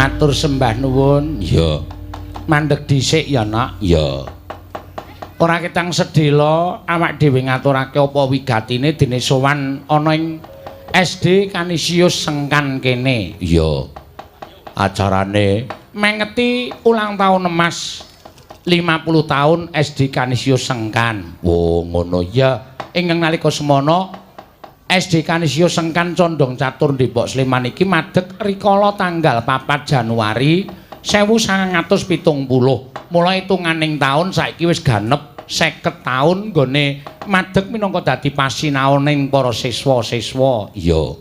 Matur sembah nuwun. Iya. Mandeg dhisik ya, Nak. Iya. Ora ketang sedhela awak dhewe ngaturake apa wigatine dene sowan ana ing SD Kanisius Sengkan kene. Iya. Acarane mengeti ulang tahun emas 50 tahun SD Kanisius Sengkan. Oh, ngono. Ya, ingkang nalika semono SD Kanisius Sengkan Condong Catur Depok Sleman iki madeg rikala tanggal 4 Januari 1970. Mulai hitunganing taun saiki wis ganep 50 taun nggone madeg minangka dadi pasinaoning para siswa-siswa. Iya.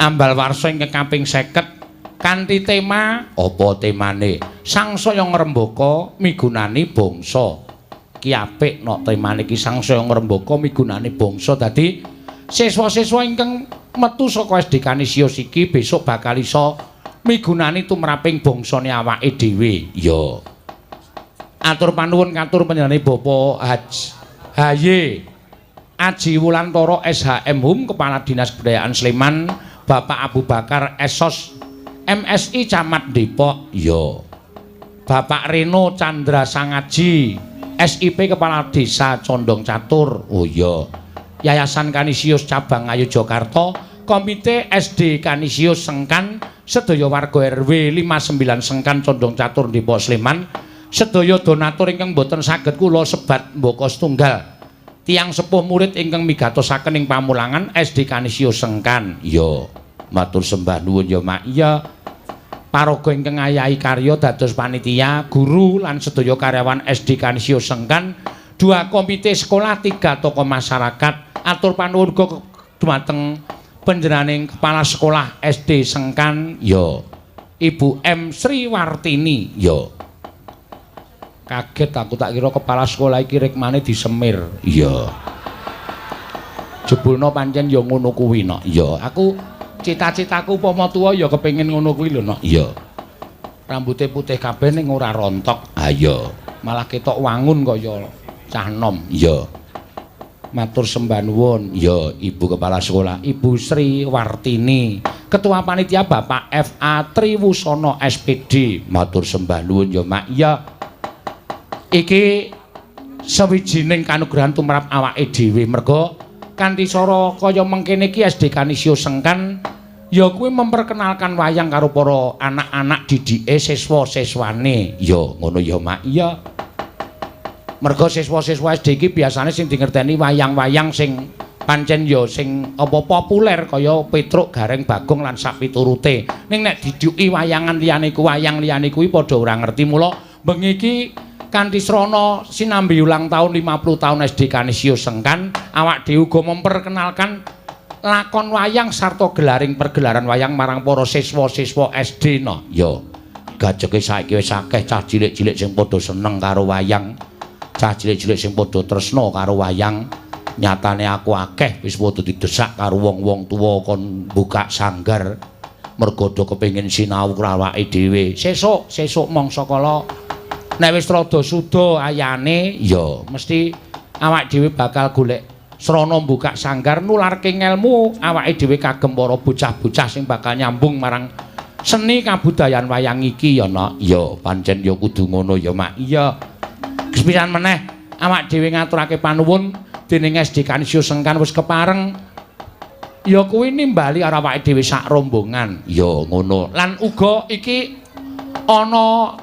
Ambal warsa ingkang kaping 50 kanthi tema apa temane? Sangsaya ngrembaka migunani bangsa. Ki apik nok temane iki sangsaya ngrembaka migunani bangsa. Dadi siswa-siswa ingkang metu saka SD Kanisius iki besok bakal iso migunani tumraping bangsane awake dhewe. Iya. Atur panuwun katur panjenengane Bapak Haj Haye Aji Wulantara SHM Hum Kepala Dinas Kebudayaan Sleman, Bapak Abu Bakar Esos MSI Camat Depok. Iya. Bapak Reno Chandra Sangaji SIP Kepala Desa Condong Catur. Oh iya. Yayasan Kanisius Cabang Ngayogyakarta, Komite SD Kanisius Sengkan, sedaya warga RW 59 Sengkan Condong Catur Depok Sleman, sedaya donatur ingkang boten saged kula sebat mbaka setunggal, tiyang sepuh murid ingkang migatosaken ing pamulangan SD Kanisius Sengkan. Iya. Matur sembah nuwun ya, Mak. Iya. Paraga ingkang ngayahi karya dados panitia, guru lan sedaya karyawan SD Kanisius Sengkan, 2 komite sekolah, 3 tokoh masyarakat. Atur panuwun uga dumateng panjenenganing kepala sekolah SD Sengkan, ya, Ibu M Sri Wartini. Ya. Kaget aku, tak kira kepala sekolah iki rikmane disemir. Iya. Jebulna pancen ya ngono kuwi, Nok. Iya. Aku cita-citaku upama tuwa ya kepengin ngono kuwi lho, Nok. Iya. Rambute putih kabeh ning ora rontok. Ha iya. Malah ketok wangun kaya cah nom. Iya. Matur sembah nuwun. Ya, Ibu Kepala Sekolah Ibu Sri Wartini, Ketua Panitia Bapak FA Triwusono SPD. Matur sembah nuwun ya, Mak. Ya. Iki sawijining kanugrahan tumrap awake dhewe merga kanthi cara kaya mengkene iki SD Kanisius Sengkan ya kuwi memperkenalkan wayang karo para anak-anak didike siswa-siswane. Ya, ngono ya, Mak. Iya. Merga siswa-siswa SD iki biasane sing dingerteni wayang-wayang sing pancen ya sing apa populer kaya Petruk, Gareng, Bagong lan sapiturute. Ning nek diduki wayangan liyane ku wayang liyane kuwi padha ora ngerti. Mula bengi iki kanthi srana sinambi ulang tahun 50 tahun SD Kanisius Sengkan, awak dhewe uga memperkenalkan lakon wayang sarta gelaring pergelaran wayang marang para siswa-siswa SD no. Ya, gajeke saiki wis akeh cah cilik-cilik sing padha seneng karo wayang. Cah cilik-cilik sing padha tresna karo wayang. Nyatane aku akeh wis padha didesak karo wong-wong tuwa kon buka sanggar mergo do kepengin sinau karo awake dhewe. Sesuk, sesuk mangsa kala nek wis rada suda ayane, ya mesti awak dhewe bakal golek srana buka sanggar nularke ngelmu awake dhewe kagem para bocah-bocah sing bakal nyambung marang seni kabudayan wayang iki ya, Nok. Ya, pancen ya kudu ngono ya, Mak. Iya. Sepisan meneh awak dhewe ngaturake panuwun dening SD Kanisius Sengkan wis kepareng ya kuwi nimbali karo awake dhewe sak rombongan. Ya, ngono. Lan uga iki ana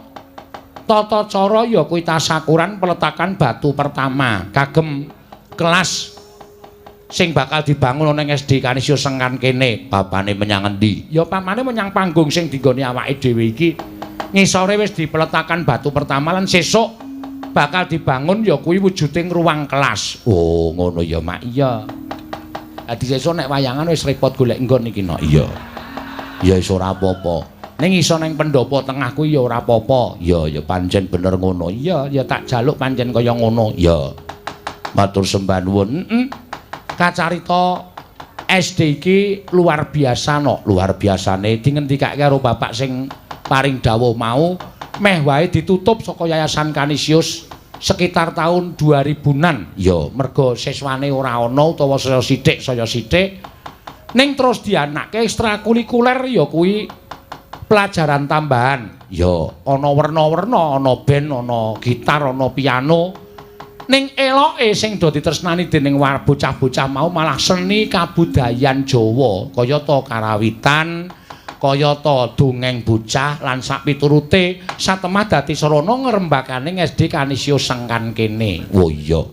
tata cara ya kuwi tasakuran peletakan batu pertama kagem kelas sing bakal dibangun ana ing SD Kanisius Sengkan kene. Papane menyang endi? Ya pamane menyang panggung sing dinggoni awake dhewe iki. Ngisore wis dipeletakan batu pertama lan sesuk bakal dibangun ya kuwi wujuding ruang kelas. Oh, ngono ya, Mak. Iya. Dadi sesuk nek wayangan wis repot golek nggon iki, Nok. Iya. Ya wis ora apa-apa. Ning iso nang pendopo tengah kuwi ya ora apa-apa. Ya, ya pancen bener ngono. Iya, ya tak jaluk pancen kaya ngono. Ya. Matur sembah nuwun. Heeh. Kacarita SD iki luar biasa, Nok. Luar biasane dingendikake karo bapak sing paring dawuh mau, meh wae ditutup saka Yayasan Kanisius sekitar tahun 2000-an. Ya, mergo siswane ora ana utawa saya sithik saya sithik. Ning terus dianake ekstrakurikuler ya kuwi Pelajaran tambahan ya ana werna-werna, ana band, ana gitar, ana piano. Ning eloke sing do ditresnani dening bocah-bocah mau malah seni kabudayan Jawa, kayata karawitan, kayata dongeng bocah lan sapiturute satemah dadi sarana ngrembakane SD Kanisius Sengkan kene. Oh iya.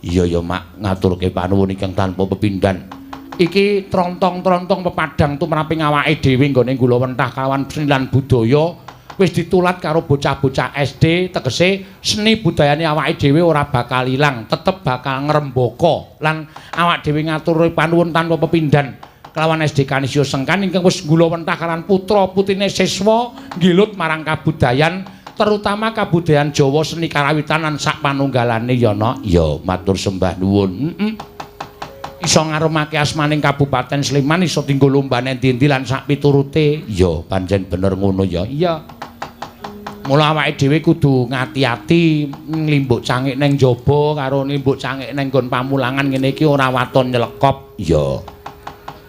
Iya ya, Mak, ngaturke panuwun ingkang tanpa pepindhan. Iki trontong-trontong pepadang tumraping awake dhewe nggone gulawentah kawan seni lan budaya wis ditulat karo bocah-bocah SD, tegese seni budayane awake dhewe ora bakal ilang, tetep bakal ngrembaka. Lan awak dhewe ngaturi panuwun tanpa pepindhan kelawan SD Kanisius Sengkan ingkang wis gulawentah kalawan putra-putrine siswa nggilut marang kabudayan, terutama kabudayan Jawa, seni karawitan lan sak panunggalane ya, Nok. Ya, matur sembah nuwun. Iso ngarumake asmaning Kabupaten Sleman, iso dinggo lombane endi-endi lan sak piturute. Ya, pancen bener ngono ya. Iya. Mula awake dhewe kudu ngati-ati nglimbuk cangik neng jaba karo nglimbuk cangik neng nggon pamulangan ngene iki ora waton nyelekop. Iya.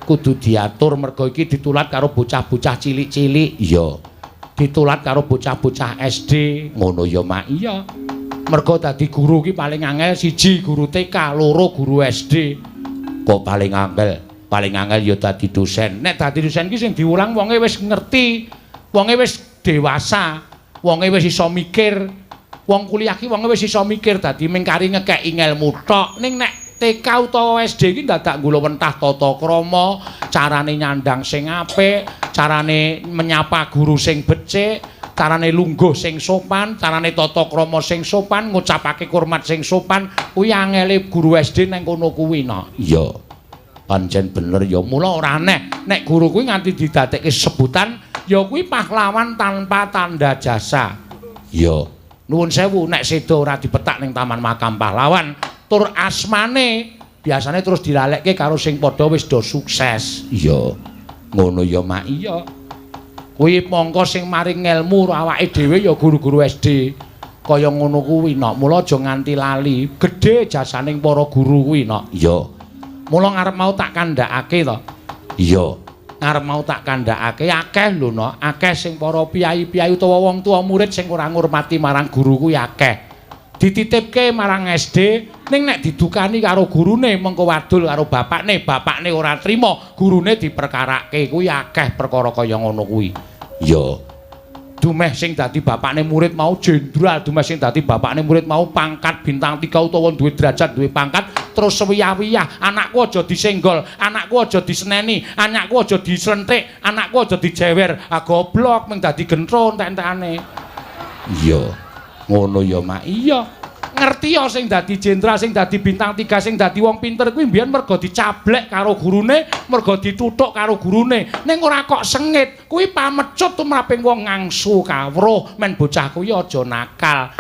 Kudu diatur mergo iki ditulat karo bocah-bocah cilik-cilik. Iya. Ditulat karo bocah-bocah SD. Ngono ya, Mak. Iya. Mergo dadi guru ki paling angel siji guru TK, loro guru SD. Kok paling angel? Paling angel ya dadi dosen. Nek dadi dosen ki sing diulang wonge wis ngerti, wonge wis dewasa, wonge wis iso mikir. Wong kuliah ki wonge wis iso mikir, dadi mung kari ngekeki ngelmu tok. Ning nek TK utawa SD ki dadak nggulawentah tata krama, carane nyandang sing apik, carane menyapa guru sing becik, carane lungguh sing sopan, carane tata krama sing sopan, ngucapake hormat sing sopan, kuwi angele guru SD nang kono kuwi, Nok. Iya. Pancen bener ya. Mula ora aneh nek guru kuwi nganti didadekke sebutan ya kuwi pahlawan tanpa tanda jasa. Iya. Nuwun sewu nek sedo ora dipetak ning Taman Makam Pahlawan, tur asmane biasane terus dilalekke karo sing padha wis do sukses. Iya. Ngono ya, Mak. Iya. Kuwi mongko sing maring ngelmu awake dhewe ya guru-guru SD. Kaya ngono kuwi, Nok. Mula aja nganti lali, gedhe jasaning para guru kuwi, Nok. Iya. Mula ngarep mau tak kandhakake to. Iya. Ngarep mau tak kandhakake akeh lho, Nok. Akeh sing para piyai-piyai utawa wong tua murid sing ora ngurmati marang guru kuwi akeh. Dititipke marang SD, ning nek didukani karo gurune mengko wadul karo bapakne, bapakne ora trima, gurune diperkarake. Kuwi akeh perkara kaya ngono kuwi. Iya. Dumeh sing dadi bapakne murid mau jenderal, dumeh sing dadi bapakne murid mau pangkat bintang 3 utawa duwe derajat, duwe pangkat, terus wiyah-wiyah, anakku aja disenggol, anakku aja diseneni, anakku aja dislentik, anakku aja dijewer. Ah goblok mung dadi gentro entek-entekane. Iya. Ngono ya, Mak. Iya. Ngerti ya sing dadi jenderal, sing dadi bintang 3, sing dadi wong pinter kuwi mbiyen mergo dicablek karo gurune, mergo dituthuk karo gurune. Ning ora kok sengit, kuwi pamecut tumraping wong ngangsu kawruh men bocah kuwi aja nakal.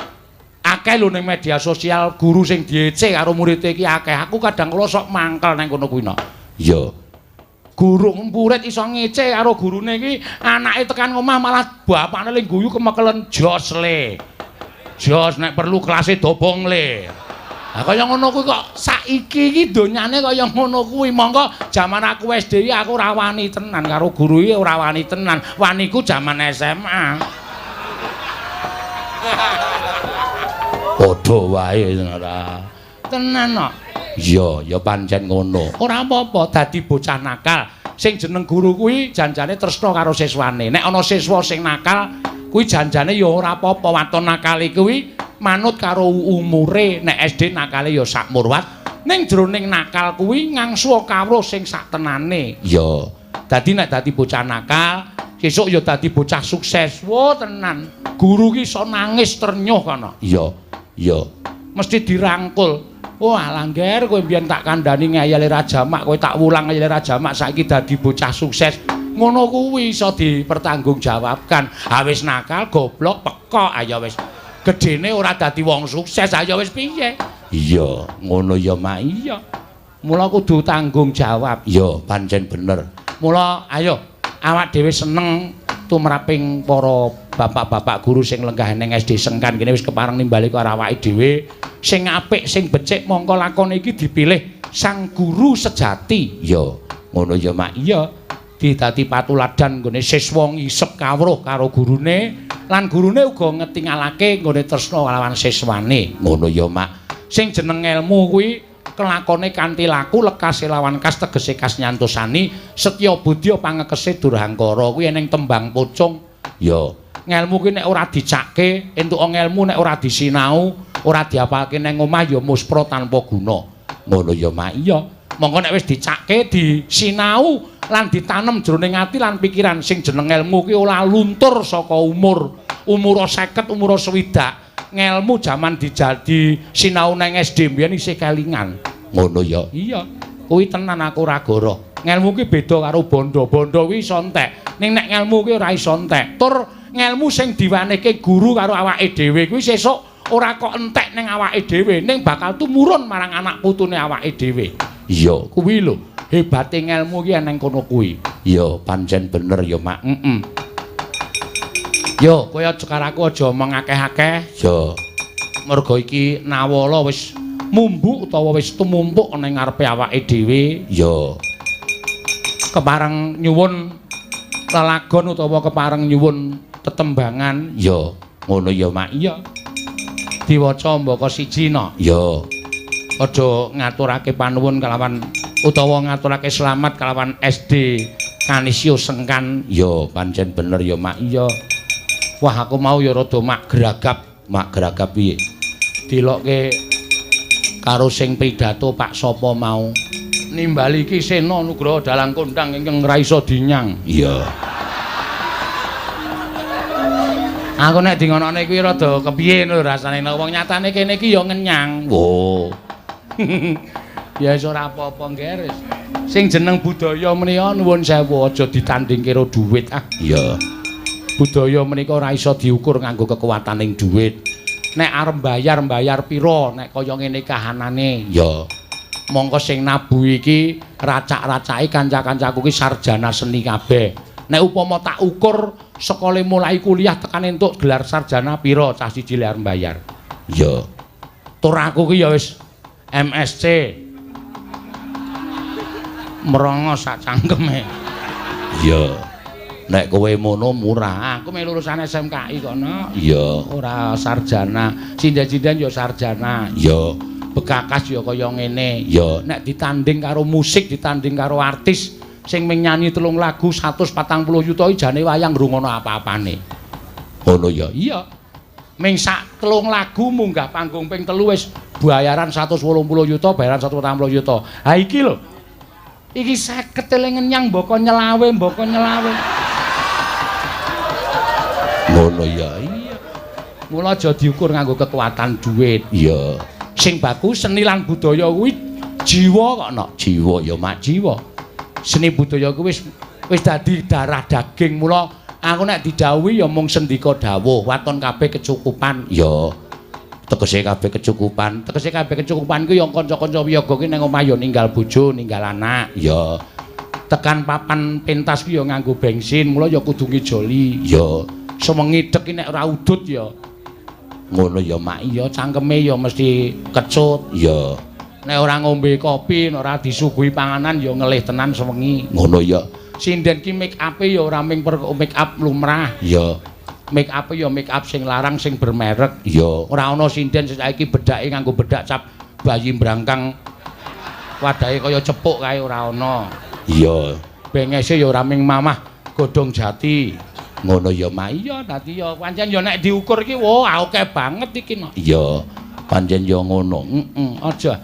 Akeh lho ning media sosial guru sing diece karo murid e iki akeh. Aku kadang kala sok mangkel nang kono kuwi, Nok. Iya. Guru murid iso ngece karo gurune iki, anake tekan omah malah bapakne le guyu kemekelen, jos le. Jos nek perlu kelase dobong le. Lah kaya ngono kuwi kok saiki iki donyane kaya ngono kuwi. Mongko jaman aku SD iki aku ora wani tenan karo guru iki, ora wani tenan. Waniku jaman SMA. Padha wae ora. Tenan kok. Iya, ya pancen ngono. Ora apa-apa dadi bocah nakal. Sing jeneng guru kuwi janjane tresna karo siswane. Nek ana siswa sing nakal kuwi janjane ya ora apa-apa, waton nakale kuwi manut karo umure. Nek SD nakale ya sak murwat, ning jroning nakal kuwi ngangsu kawruh sing sak tenane. Iya. Dadi nek dadi bocah nakal, sesuk ya dadi bocah sukses. Wo tenan. Guru ki iso nangis ternyuh kono. Iya. Iya. Mesti dirangkul. Wah, langger kowe mbiyen tak kandhani ngeyele ra jamak, kowe tak wulang ngeyele ra jamak, saiki dadi bocah sukses. Ngono kuwi iso dipertanggungjawabkan. Ha wis nakal, goblok, pekok, ayo wis. Gedene ora dadi wong sukses, ayo wis piye? Iya, ngono ya, Mak. Iya. Mula kudu tanggung jawab. Iya, pancen bener. Mula ayo awak dhewe seneng tumraping para bapak-bapak guru sing lenggah ning SD Sengkan kene wis kepareng nimbali karo awake dhewe. Sing apik, sing becik mongko lakon iki dipilih sang guru sejati. Iya, ngono ya, Mak. Iya. Didadi patuladan nggone siswa ngisep kawruh karo gurune lan gurune uga ngetingalake nggone tresna kalawan siswane. Ngono ya, Mak. Sing jeneng ngelmu kuwi kelakone kanthi laku lekase lawan kas tegese kas nyantosani setya budya pangekese durhangkara kuwi eneng tembang pocung. Ya, ngelmu kuwi nek ora dicake, entuk ngelmu nek ora disinau, ora diapalke nang omah ya muspra tanpa guna. Ngono ya, Mak. Iya. Monggo nek wis dicake, disinau lan ditanem jroning ati lan pikiran sing jeneng ngelmu kuwi ora luntur saka umur. Umur 50, umur 60. Ngelmu jaman dijadi sinau nang SD mbiyen isih kelingan. Ngono ya. Iya. Kuwi tenan aku ora goroh. Ngelmu kuwi beda karo bondo. Bondo kuwi iso entek. Ning nek ngelmu kuwi ora iso entek. Tur ngelmu sing diwanehke guru karo awake dhewe kuwi sesuk ora kok entek ning awake dhewe, ning bakal tumurun marang anak putune awake dhewe. Iya, kuwi lho hebate ngelmu ki eneng kono kuwi. Iya, pancen bener ya, Mak. Heeh. Yo, kowe aja karo aku aja omong akeh-akeh. Yo. Mergo iki nawala wis mumbuk utawa wis tumumpuk ning ngarepe awake dhewe. Yo. Kepareng nyuwun lelagon utawa kepareng nyuwun tetembangan. Yo, ngono ya, Mak. Iya. Diwaca mbaka siji no. Yo. Aja ngaturake panuwun kalawan utawa ngaturake selamat kalawan SD Kanisius Sengkan. Yo, pancen bener ya, Mak. Iya. Wah, aku mau ya rada mak geragap. Mak geragap piye? Dilokke karo sing pidato Pak sapa mau. Nimbali Ki Sena Nugroho dalang kondang ingkang ra iso dinyang. Iya. Aku nek di ngonokne kuwi rada kepiye lho rasane wong nyatane kene iki ya ngenyang. Oh. Ya wis ora apa-apa, Ngger. Sing jeneng budaya menika nuwun sewu aja ditandingke karo dhuwit ah. Iya. Budaya menika ora iso diukur nganggo kekuataning dhuwit. Nek arep bayar pira nek kaya ngene kahanane. Ya. Mongko sing nabu iki racak-racake kanca-kancaku ki sarjana seni kabeh. Nek upama tak ukur sekole mulai kuliah tekan entuk gelar sarjana pira cah siji le arep bayar. Ya. Tur aku ki ya wis MSc. Merongos sak cangkeme. Ya. Nek kowe mono murah. Aku melu lulusan SMKI kono. Iya. Ora sarjana. Sinden-sinden ya sarjana. Iya. Bekakas ya kaya ngene. Iya. Nek ditanding karo musik, ditanding karo artis sing mung nyanyi 3 lagu 140 yuta iki jane wayang ngrungono apa-apane. Ngono ya. Iya. Ming sak 3 lagu munggah panggung ping 3 wis bayaran 180 yuta, bayaran 140 yuta. Ha iki lho. Iki 50 le ngenyang mboko nyelawe, mboko nyelawe. Ngono ya. Iya. Mula aja diukur nganggo kekuatan dhuwit. Iya. Sing bagus seni lan budaya kuwi jiwa kok no. Jiwa ya, Mak, jiwa. Seni budaya kuwi wis dadi darah daging. Mula aku nek didhawuhi ya mung sendika dawuh, waton kabeh kecukupan. Ya. Tegese kabeh kecukupan. Tegese kabeh kecukupan kuwi ya kanca-kanca wiyaga ki nang omah ya ninggal bojo, ninggal anak. Ya. Tekan papan pentas ki ya nganggo bensin, mula ya kudu ngijoli. Ya. Sewengi dek ki nek ora udut ya. Ngono ya, Mak. Iya, cangkeme ya mesti kecut. Ya. Nek ora ngombe kopi, nek ora disuguhi panganan ya ngelih tenan sewengi. Ngono ya. Sinden ki make up-e ya ora ming make up lumrah. Ya. Make up ya make up sing larang sing bermerek. Ya. Ora ana sinden sing saiki bedake nganggo bedak cap bayi brangkang wadahe kaya cepuk kae ora ana. Iya. Bengese ya ora ming mamah godhong jati. Ngono ya, Mak. Iya, dadi ya pancen ya nek diukur iki wah akeh banget iki no. Iya. Pancen ya ngono. Heeh, aja.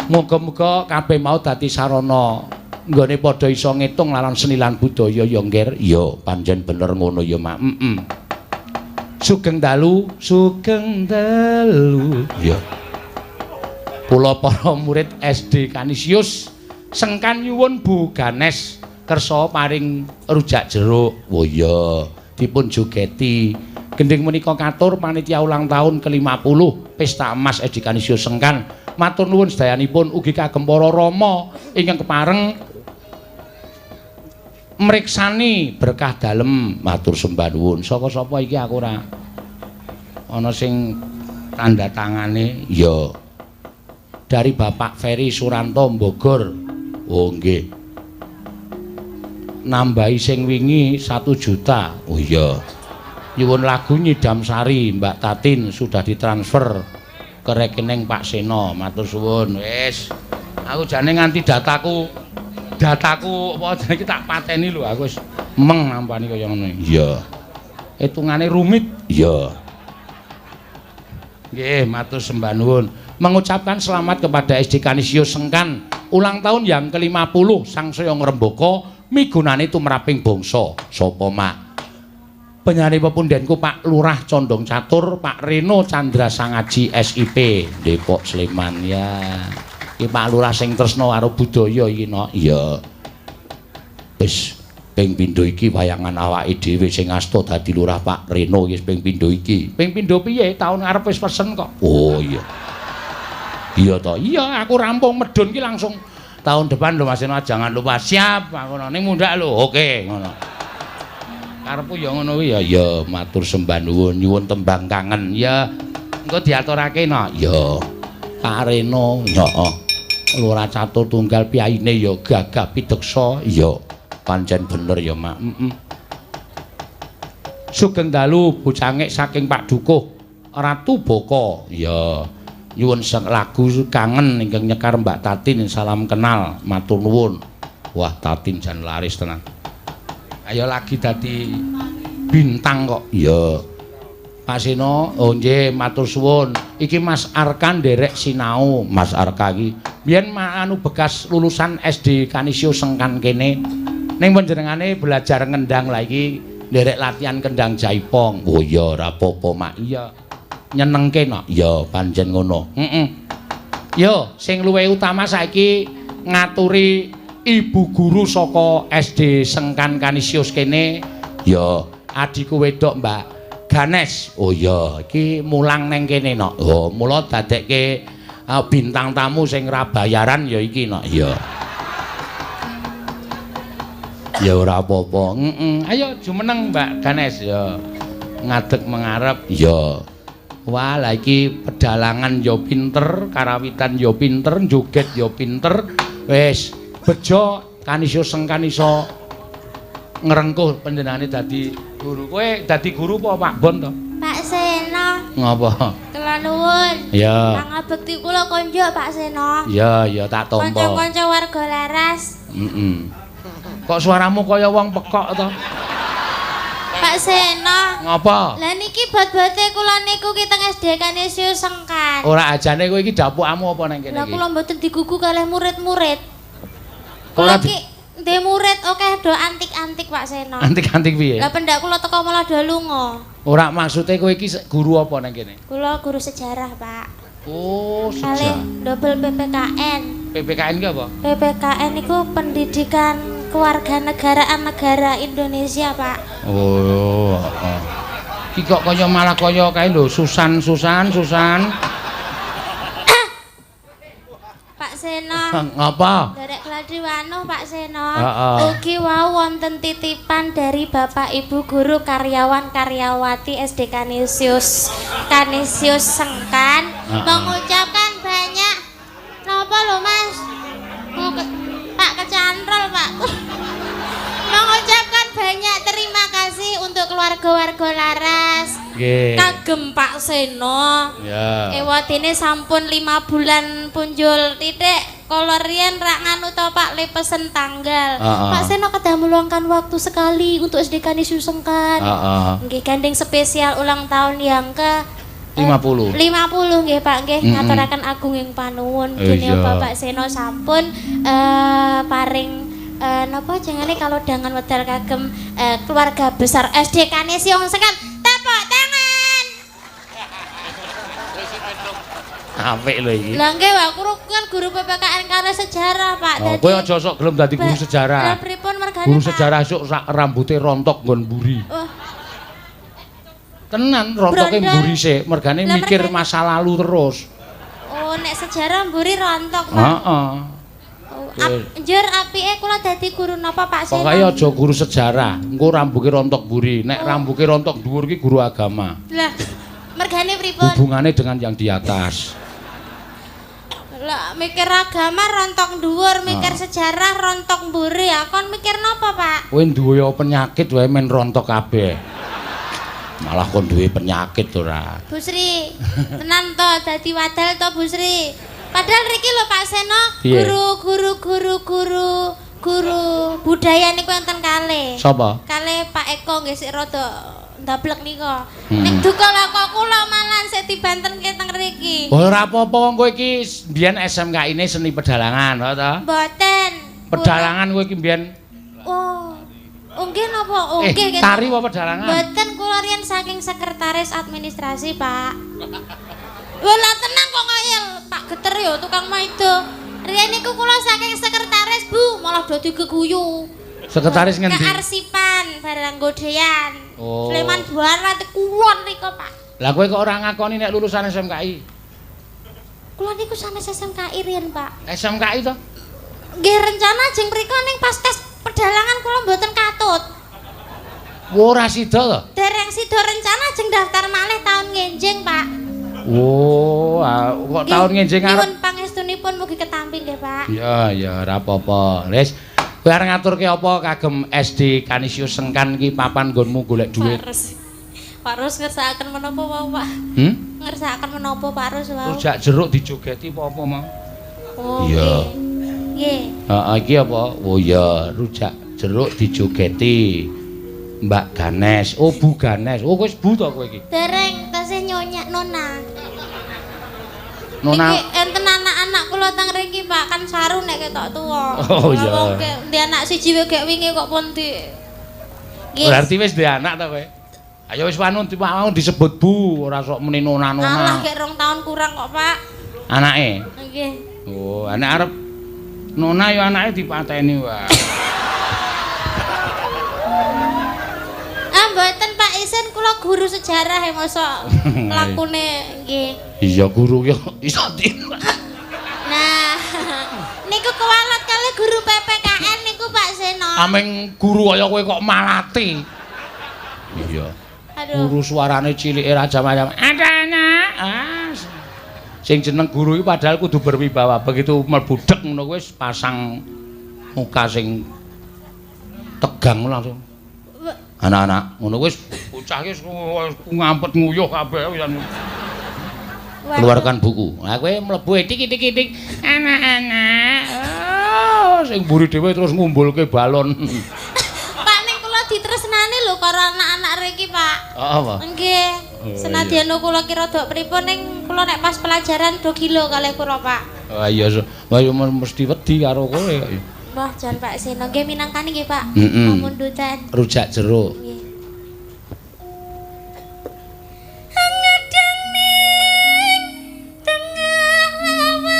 Muga-muga kabeh mau dadi sarana nggone padha iso ngitung lawan seni lan budaya ya, Ngger. Iya, pancen bener ngono ya, Mak. Heeh. Sugeng dalu, sugeng dalu. Iya. Kula para murid SD Kanisius sengkan nyuwun Bu Ganes kersa paring rujak jeruk. Oh iya, dipun jogeti. Gending menika katur panitia ulang tahun ke-50 Pesta Emas SD Kanisius Sengkan. Matur nuwun sedayanipun ugi kagem para rama ingkang kepareng mriksani berkah dalem. Matur sembah nuwun. Saka sapa iki aku ora ana sing tanda tangane. Ya. Dari Bapak Ferry Suranto Bogor. Oh nggih. Nambahi sing wingi 1 juta. Oh iya. Nyuwun lagu Nyidam Sari Mbak Tatin sudah ditransfer ke rekening Pak Seno. Matur suwun. Wis. Aku jane nganti dataku dataku apa jenenge iki tak pateni lho, aku wis meng nampani kaya ngono. Iya. Hitungane rumit. Iya. Nggih, matur sembah nuwun. Mengucapkan selamat kepada SD Kanisius Sengkan ulang tahun yang ke-50 sangsaya ngrembaka migunani tumraping bangsa. Sapa, Mak? Penyanyi pepundenku Pak Lurah Condong Catur, Pak Reno Chandra Sangaji SIP, Depok Sleman ya. Iki Pak Lurah sing tresna karo budaya iki, no. Iya. Wis ping pindho iki wayangan awake dhewe sing asta dadi lurah Pak Reno iki ping pindho iki. Ping pindho piye? Taun ngarep wis pesen kok. Oh iya. Iya toh. Iya, aku rampung medun ki langsung tahun depan lho Mas Seno, jangan lupa siap aku ngono. Ning mundhak lho. Oke, ngono. Karepku ya ngono kuwi ya. Ya matur sembah nuwun, nyuwun tembang kangen. Ya engko diaturake no. Ya. Pak Reno, heeh. Lurah Catur Tunggal piyaine ya gagah pideksa. Iya. Pancen bener ya, Mak. Heeh. Sugeng dalu bocangik saking Pak Dukuh Ratu Boko. Ya. Nyuwun lagu kangen ingkang nyekar Mbak Tatin, salam kenal, matur nuwun. Wah, Tatin jan laris tenan. Ayo lagi dadi bintang kok. Iya. Pak Seno, oh nggih matur suwun. Iki Mas Arka nderek sinau. Mas Arka iki biyen anu bekas lulusan SD Kanisius Sengkan kene. Ning panjenengane belajar ngendang lah iki nderek latihan kendang jaipong. Oh iya ora apa-apa, Mak. Iya. Nyenengke no. Iya, pancen ngono. Heeh. Yo, sing luwih utama saiki ngaturi ibu guru saka SD Sengkan Kanisius kene. Ya, adhiku wedok Mbak Ganes. Oh iya, iki mulang neng kene no. Oh, mula dadekke bintang tamu sing ra bayaran ya iki no. Iya. Ya ora apa-apa. Heeh. Ayo jumeneng Mbak Ganes ya. Ngadeg mengarep. Iya. Wah, lah iki pedalangan ya pinter, karawitan ya pinter, joget ya pinter. Wis, bejo Kanisius Sengkan iso ngrengkuh panjenengane dadi guru. Kowe dadi guru apa Pak Bon to? Pak Seno. Ngapa? Kula nuwun. Iya. Pangabekti kula konjuk Pak Seno. Iya, iya tak tampa. Kanca-kanca warga Laras. Heeh. Kok suaramu kaya wong pekok to? Pak Seno. Ngapa? Lah niki bot-bote kula niku ki teng SD Kanisius Sengkan. Ora ajane kowe iki dapukmu apa nang kene iki? Lah kula mboten digugu kalih murid-murid. Kula ki ndek murid akeh do antik-antik Pak Seno. Antik-antik piye? Lah pendak kula teko malah do lunga. Ora maksude kowe iki guru apa nang kene? Kula guru sejarah, Pak. Oh, sejarah. Kalih double PPKN. PPKN ki apa? PPKN iku Pendidikan Kewarganegaraan Negara Indonesia, Pak. Oh, heeh. Iki kok kaya malah kaya kae lho, Susan Susan Susan. Pak Seno. Ngapa? Derek gladi wanuh Pak Seno. Ugi wau wonten titipan dari Bapak Ibu guru karyawan karyawati SD Kanisius Kanisius Sengkan mengucapkan banyak napa lho Mas? Pak kecantrol Pak. Mengucapkan banyak terima kasih untuk keluarga-warga Laras. Nggih. Kagem Pak Seno. Ya. Ewadene sampun 5 bulan punjul titik. Kala riyen rak nganu to Pak le pesen tanggal. Pak Seno kedah meluangkan waktu sekali untuk SD Kanisius Sengkan. Nggih gandeng spesial ulang tahun yang ke 50. 50 nggih Pak nggih ngaturaken agunging panuwun dene Bapak Seno sampun paring napa jengane kalodhangan wedal kagem keluarga besar SD Kanisius Sengkan. Tepuk tangan. Apik lho iki. Lah nggih Pak, kula kan guru PPKN karo sejarah Pak. Oh, kowe aja sok gelem dadi guru sejarah. Lah pripun mergane? Guru sejarah esuk sak rambute rontok nggon mburi. Oh. Tenan rontoke mburi sik, mergane mikir masa lalu terus. Oh, nek sejarah mburi rontok, Pak. Heeh. Njur apike kula dadi guru napa Pak Seno? Pokoke aja guru sejarah, engko rambuke rontok mburi. Nek rambuke rontok dhuwur ki guru agama. Lah, mergane pripun? Hubungane dengan yang di atas. Lah mikir agama rontok dhuwur, mikir sejarah rontok mburi. Kon mikir napa, Pak? Kowe duwe penyakit wae men rontok kabeh. Malah kon duwe penyakit ora. Bu Sri, tenan to dadi wadal to Bu Sri. Padahal riki lho Pak Seno, guru budaya niku enten kalih. Sapa? Kalih Pak Eko nggih sik rada ndablek nika. Ning duka lah kok kula malah sik dibantenke teng riki. Ora apa-apa wong kowe iki mbiyen SMKI-ne seni pedalangan, ha ta? Mboten. Pedalangan kowe iki mbiyen. Oh. Nggih napa? Oh nggih. Tari apa pedalangan? Mboten, kula riyen saking sekretaris administrasi, Pak. Wah, tenang kok ngayal, Pak geter ya tukang maido. Riyen niku kula saking sekretaris, Bu, malah dadi geguyu. Sekretaris ngendi? Kearsipan barang godean. Oh. Sleman Barat kulon niku, Pak. Lah kowe kok ora ngakoni nek lulusan SMKI? Kula niku sanes SMKI riyen, Pak. SMKI to? Nggih rencana ajeng mriko ning pas tes pedalangan kula mboten katut. Ora sida to? Dereng sida rencana ajeng daftar malih taun ngenjing, Pak. Oh, kok taun ngenjing arep. Nyuwun pangestunipun mugi ketampi nggih, Pak. Ya, ya ora apa-apa. Wis, kowe arep ngaturke apa kagem SD Kanisius Sengkan iki papan nggonmu golek dhuwit? Pak Rus ngersakaken menapa wau, Pak? Ngersakaken menapa Pak Rus wau? Rujak jeruk dijogeti apa-apa mau? Oh, iya. Nggih. Heeh, iki apa? Oh iya, rujak jeruk dijogeti Mbak Ganes. Oh, Bu Ganes. Oh, wis Bu to kowe iki? Dereng, tasih nyonya Nona. Nona. Iki enten anak-anak kula teng mriki, Pak, kan saru nek ketok tuwa. Oh iya. Wong di anak siji wae gek wingi kok pun di. Berarti wis duwe anak ta kowe? Ayo wis wanun mau disebut Bu, ora sok muni nona-nona. Alah gek 2 tahun kurang kok, Pak. Anake? Nggih. Oh, anak arep nona ya anake dipateni wae. Ah mboten Pak Isen, kula guru sejarah ya mosok lakune nggih. Iya guru ya iso di. Nah, niku kewalat kali guru PPKN niku Pak Seno. Ameng guru kaya kowe kok malati. Iya. Aduh. Guru suarane cilike raja macam. Ada anak. Ah. Sing jeneng guru iki padahal kudu berwibawa. Begitu mlebu dek ngono kuwi wis pasang muka sing tegang langsung. Anak-anak ngono wis bocah iki ngampet nguyuh kabeh wisan. Keluarkan buku. Lah kowe mlebu tik-tik-tik anak-anak. Oh, sing mburi dhewe terus ngumbulke balon. Pak ning kula ditresnani lho karo anak-anak riki, Pak. Oh, apa? Nggih. Oh, Senadyan kula ki rada pripun ning kula nek pas pelajaran do gila kalih kula, Pak. Oh iya, wah ya mesti wedi karo kowe kok. Wah, jan Pak Seno nggih minangkani nggih, Pak. Pamundutan. Rujak jeruk. Nggih. Ngedeng ning tengah lawang.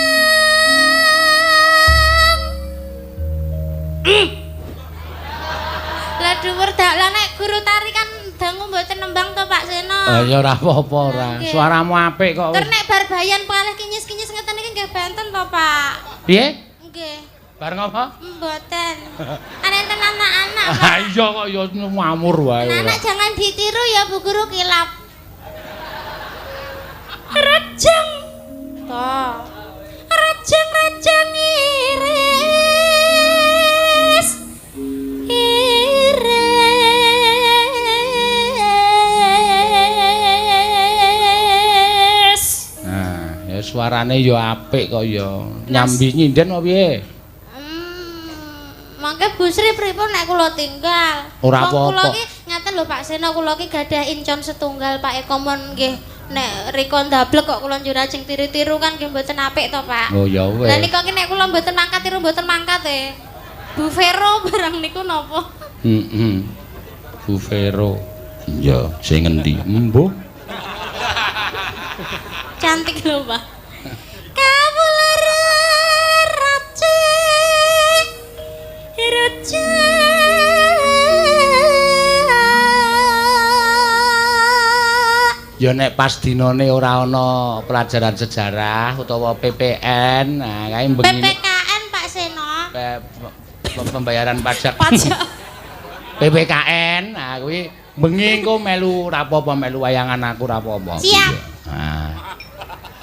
Lah dhuwur dalan nek guru tari kan dangu mboten nembang to Pak Seno. Ya ora apa-apa ora. Suaramu apik kok. Tur nek bar bayan palih kinyis-kinyis ngeten iki nggih benten to, Pak. Piye? Nggih. Bareng apa? Mboten. Kan enten anak-anak, Pak. Ha iya kok ya ngamur wae. Anak-anak jangan ditiru ya Bu Guru kilap. Rejeng. Toh. Rejeng-rejeng iris. Iris. Nah, ya suarane ya apik kok ya. Nyambi nyinden apa piye? Mangke Bu Sri pripun nek kula tinggal? Ora apa-apa. Kula ki ngaten lho Pak Seno, kula ki gadah incon setunggal Pak Eko mon nggih. Nek rika ndablek kok kula njur ajeng tiru-tiru kan nggih mboten apik to Pak. Oh ya wis. Lah nika ki nek kula mboten mangkat tiru mboten mangkat e. Bu Vero barang niku napa? Heeh. Bu Vero. Iya, sing ngendi? Embuh. Cantik lho Pak. Kawula racik racik. Ya nek pas dinane ora ana pelajaran sejarah utawa PPN, nah kae bengi PPKN Pak Seno. Pembayaran pajak. Pajak. PPKN, nah kuwi bengi engko melu ora apa-apa, melu wayangan aku ora apa-apa. Siap. Nah.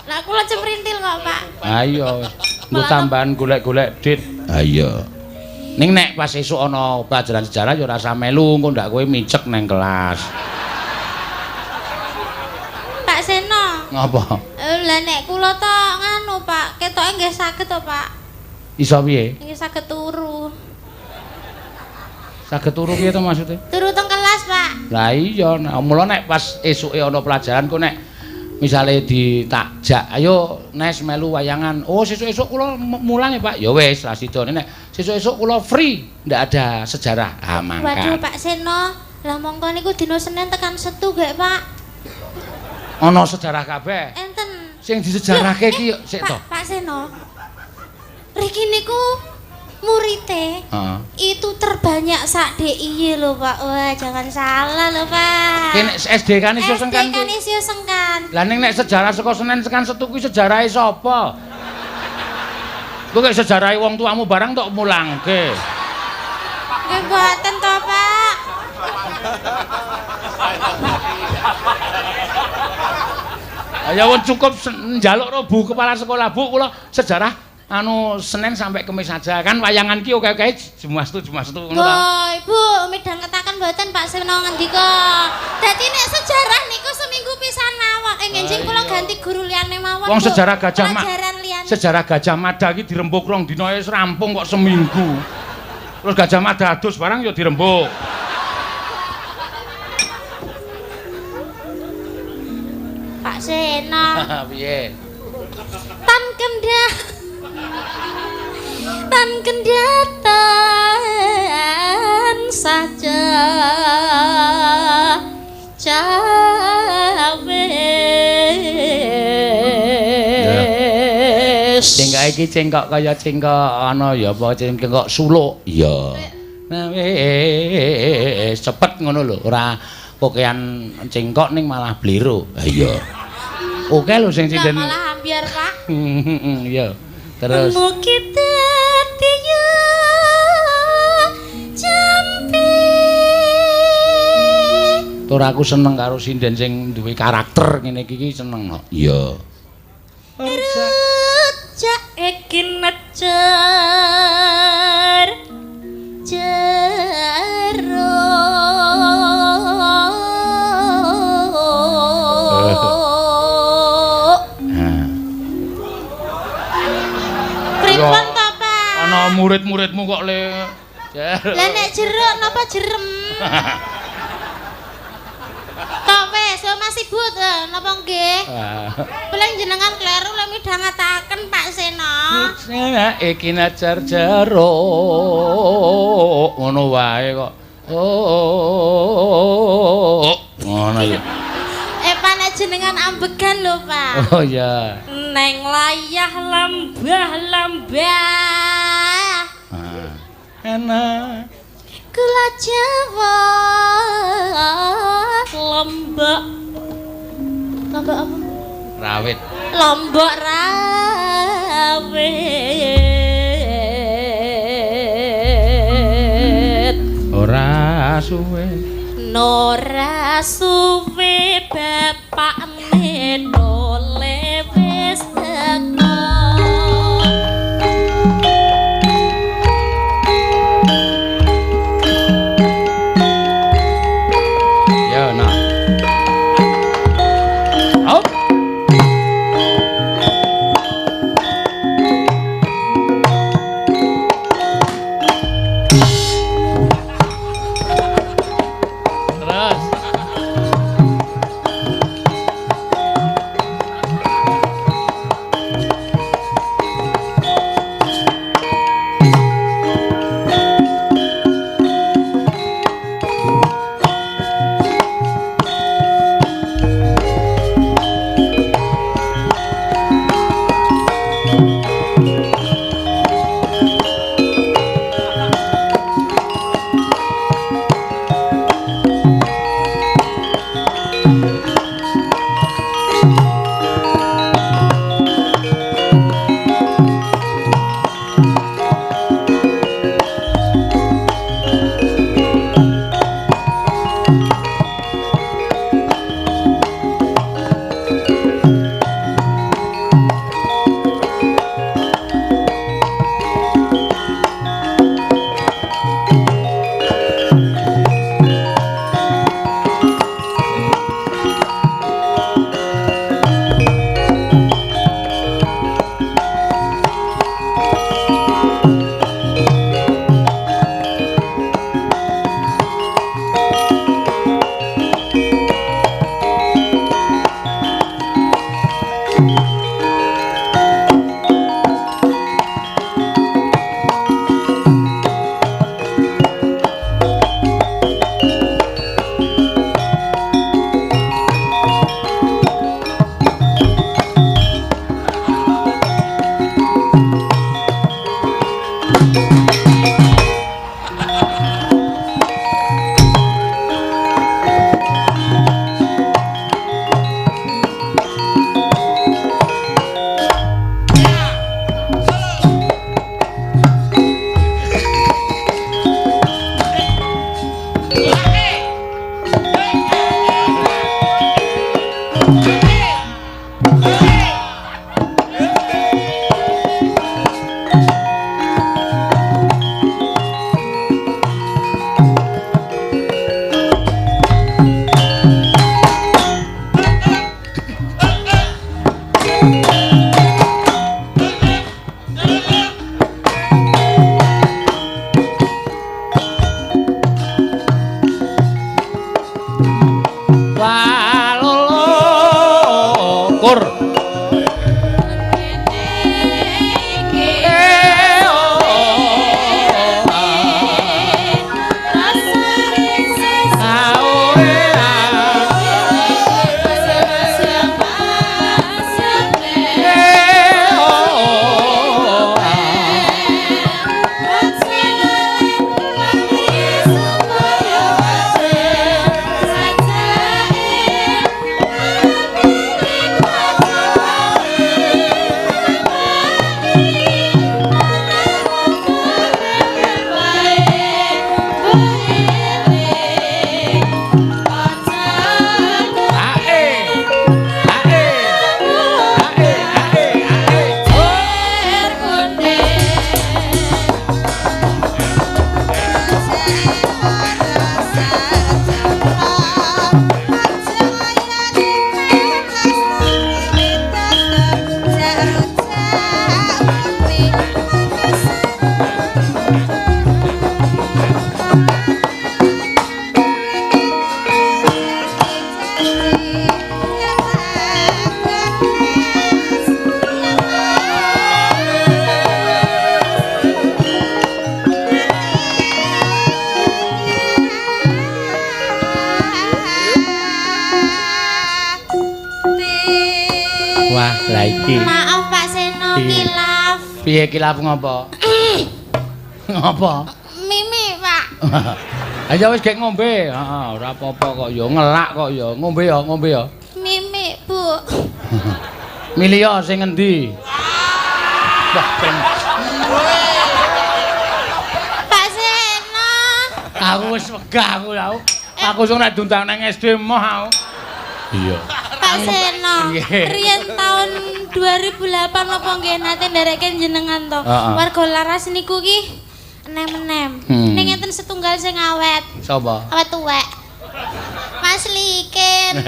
Lah Pak, kula cemrintil kok, Pak. Ayo, nggo tambahan golek-golek dit. Ha iya. Ning nek pas esuk ana pelajaran sejarah ya ora usah melu, engko ndak kowe micek nang kelas. Pak Seno. Ngapa? Lah nek kula to nganu, Pak, ketoke nggih saged to, Pak. Iso piye? Nggih saged turu. Saged turu piye to maksudnya? Turu teng kelas, Pak. Lah iya, nah, mula nek pas esuke ana pelajaran ku nek misale ditakjak, ayo Nes melu wayangan. Oh, sesuk-esuk kula mulang ya, Pak. Ya wis, lah sidone nek sesuk-esuk kula free, ndak ada sejarah. Ah, mangkat. Waduh, Pak Seno, lah mongko niku dina Senin tekan Setu gek, Pak. Ana sejarah kabeh. Enten. Sing disejarahke iki sik to. Pak Seno. Riki niku murite. Heeh. Itu terbanyak sak DIY lho, Pak. Wah, jangan salah lho, Pak. Ki nek SD Kanisius Sengkan. SD Kanisius Sengkan. Lah ning nek sejarah saka Senin tekan Setu kuwi sejarahe sapa? Kuwi nek sejarahe wong tuamu barang tok mulangke. Nggih mboten to, Pak. Ayo wong cukup njaluk ro Bu kepala sekolah, Bu, kula sejarah anu Senin sampai Kamis saja kan wayangan ki oke-oke jumastu ngono ta. Oh, Ibu midhangetaken mboten Pak Seno ngendika. Dadi nek sejarah niku seminggu pisan mawon. Ngenjing kula ganti guru liyane mawon. Wong sejarah Gajah Mada. Sejarah Gajah Mada iki dirembuk rong dina wis rampung kok seminggu. Terus Gajah Mada adus barang ya dirembuk. Pak Seno. Piye? Tan kendhat. Tan kendhatan saja cawe. Cengkok iki cengkok kaya cengkok ana ya apa cengkok suluk. Iya. Nah wis cepet ngono lho, ora kokean cengkok ning malah blero. Ha iya. Oke lho sing sinden. Malah ambyar, Pak. Iya. Terus mugi dadi jampi. Tur aku seneng karo sinden sing duwe karakter ngene iki seneng kok. Iya. Rujak iki necer jeruk. Pripun to, Pak? Ana murid-muridmu kok le. Lah nek jeruk napa jerem? Tok wis, Mas Ibu napa nggih? Paling jenengan kleru lek midhangetaken Pak Seno. Iki najar jeruk ngono wae kok. Oh. Ngono ya. Pak nek jenengan ambegan lho, Pak. Oh iya. Neng layah lambah-lambah. Ah. Enak. Gula Jawa lombok. Lombok apa? Rawit. Lombok rawit. Ora suwe. Ora suwe bapak menole wis teko. Ya nah. Hop. Terus. Wah, lah iki. Maaf Pak Seno, kilaf. Piye kilaf ngopo? Ngopo? Mimi, Pak. Ayo wis gek ngombe. Heeh, ora apa-apa kok ya ngelak kok ya. Ngombe ya, ngombe ya. Mimi, Bu. Milih ya sing ngendi? Wah, ben. Pak Seno. Aku wis wegah aku aku. Aku sing nek diundang nang SD moh aku. Iya. Pak Seno, riyen tahun 2008 napa nggih nate ndereke jenengan to. Warga Laras niku ki enem-enem. Ning enten setunggal sing awet. Sapa? Awet tuwek. Mas Likin.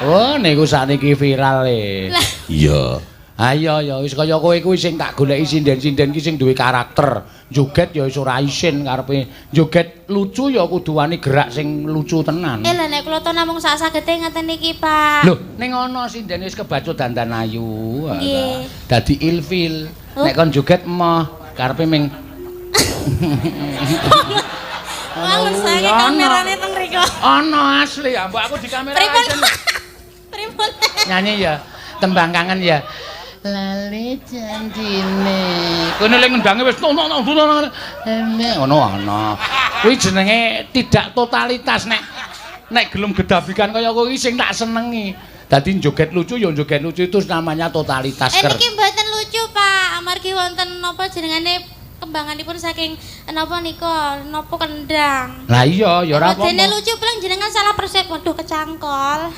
Oh, niku sakniki viral e. Iya. Ayo ya wis kaya kowe kuwi sing tak goleki sinden-sinden ki sing duwe karakter. Joget ya wis ora isin karepe. Joget lucu ya kudu wani gerak sing lucu tenan. Lha nek kula to namung sak sagete ngeten iki, Pak. Lho, ning ana sinden wis kebacut dandan ayu. Dadi ilfil. Nek kon joget emoh karepe ming Wah, ngersake kamerane teng mriku. Ana asli ya, mbok aku di kamera. Pripun? Pripun? Nyanyi ya, tembang kangen ya. Lali janjine. Kono lek ngendange wis ngono ngono ngono ana. Kuwi jenenge tidak totalitas nek nek gelem gedabikan kaya kowe iki sing tak senengi. Dadi joget lucu ya joget lucu itu namanya totalitas. Niki mboten lucu, Pak. Amargi wonten napa jenengane kembanganipun saking napa nika napa kendang. Lah iya ya ora apa-apa. Dene lucu paling jenengan salah persep waduh kecangkol.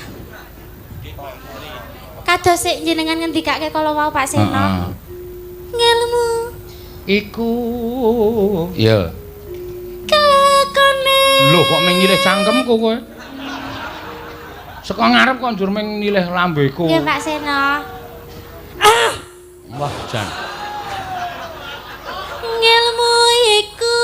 Kados sik jenengan ngendikake kala wau Pak Seno. Ngelmu iku iya. Kelakone. Lho kok ming nyilih cangkemku kowe? Saka ngarep kok njur ming nyilih lambeku. Nggih Pak Seno. Wah jan. Ngelmu iku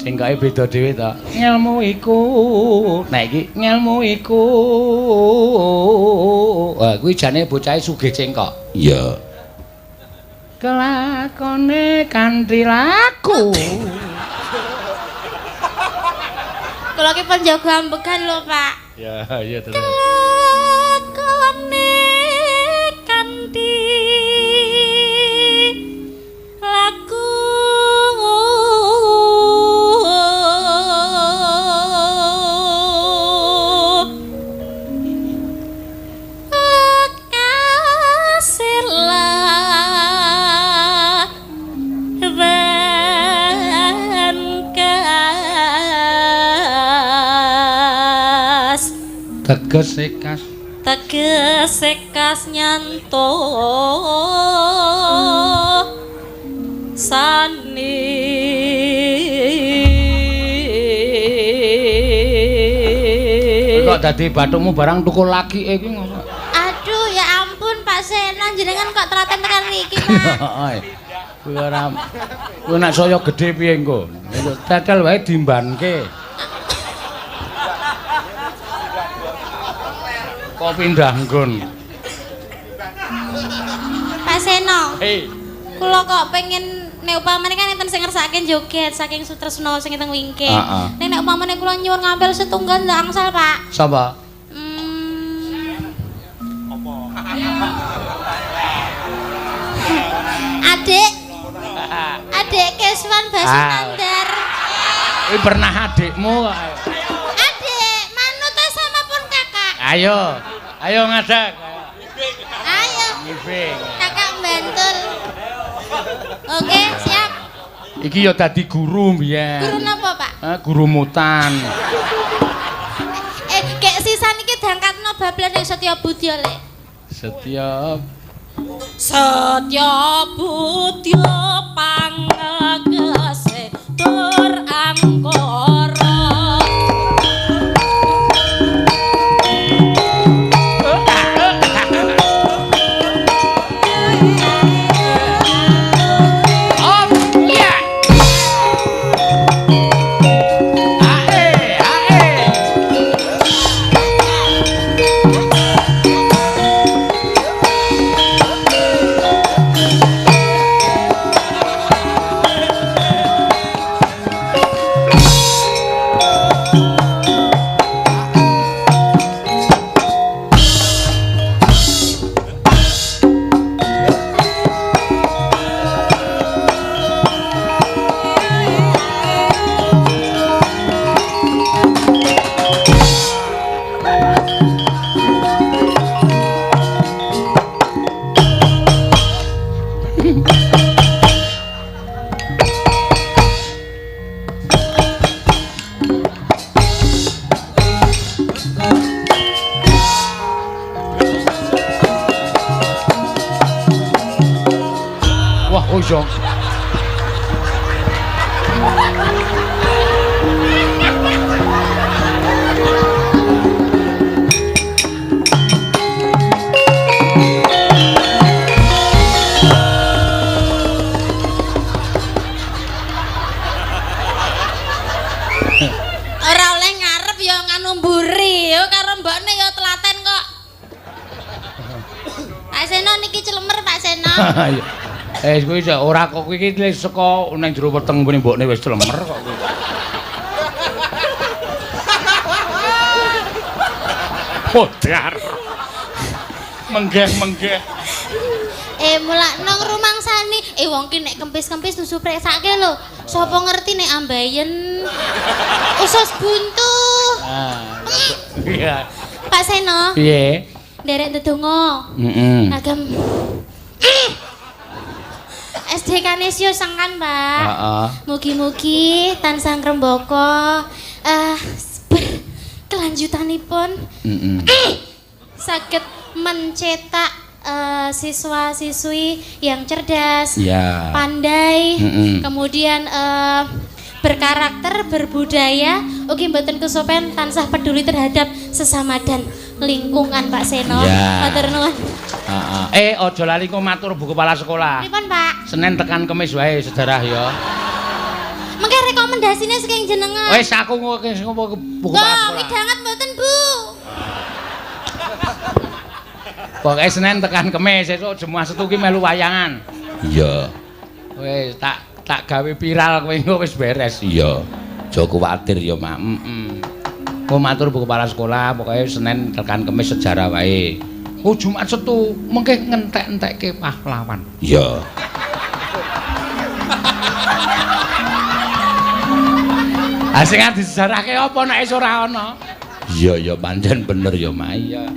sing kae beda dhewe ta. Ngelmu iku. Nek iki ngelmu iku. Wah, kuwi jane bocahe sugih cengkok. Iya. Kelakone kanthi laku. Kula ki penjaga ambegan lho, Pak. Ya, iya tenan. Kelakone kanthi laku. Lekasila bantu. Teges ekas. Teges ekas nyanto sani. Kok dadi bathukmu barang tukul lagi iki ngono. Aduh ya ampun Pak Seno, jenengan kok telaten tekan mriki, Pak. Heeh. Kuwi ora kuwi nek saya gedhe piye engko? Tetel wae dimbanke. Kok pindah nggon. Pak Seno. Hei. Kula kok pengen nek upamane kan enten sing ngersake joget saking Sutresno sing teng wingking. Nek nek upamane kula nyuwun ngampil setunggal ndak angsal, Pak. Sapa? Apa? Adik. Adik Keswan Basunandar. Kuwi pernah adikmu kok. Adik, manut sama pun kakak. Ayo. Ayo ngadeg. Ayo. Ngibing. Kakak Bantul. Oke, siap. Iki ya dadi guru mbiyen. Guru napa, Pak? Guru mutan. Gek sisan iki diangkatno bablan ning Setya Budya, Lek. Setya Setya Budya pangegese tur angkara. Ora oleh ngarep ya nganu mburi ya karo mbokne ya telaten kok. Pak Seno niki celemer Pak Seno. Kuwi ora kok kuwi iki saka nang jero weteng mbene mbokne wis celemer kok kuwi. Modar. Menggeh-menggeh. Mulakno ngrumangsani. Wong ki nek kempis-kempis dudu preksake lho. Sapa ngerti nek ambayen usus buntu. Iya. Pak Seno. Piye? Nderek ndedonga. Heeh. Agem SD Kanisius sengkan, Pak. Heeh. Mugi-mugi tansah ngrembaka berkelanjutanipun. Heeh. Saged mencetak siswa-siswi yang cerdas, ya, pandai, kemudian berkarakter, berbudaya, ugi mboten kesopen, tansah peduli terhadap sesama dan lingkungan, Pak Seno. Ya. Matur nuwun. Heeh. Aja lali kok matur Bu Kepala Sekolah. Pripun, Pak? Senin tekan Kemis wae sejarah ya. Mengke rekomendasine saking jenengan. Wis aku ngomong Bu Kepala Sekolah. Midanget mboten, Bu. Pokoke Senin tekan Kemis, esuk Jumat Setu ki melu wayangan. Iya. Wis tak gawe viral kowe engko wis beres. Iya. Aja kuwatir ya, Mak. Heeh. Kok matur Bu Kepala Sekolah, pokoke Senin tekan Kemis sejarah wae. Oh, Jumat Setu mengke ngentek-entekke pahlawan. Iya. Ah sing disejarahke apa nek wis ora ana? Iya, ya pancen bener ya, Mak. Iya.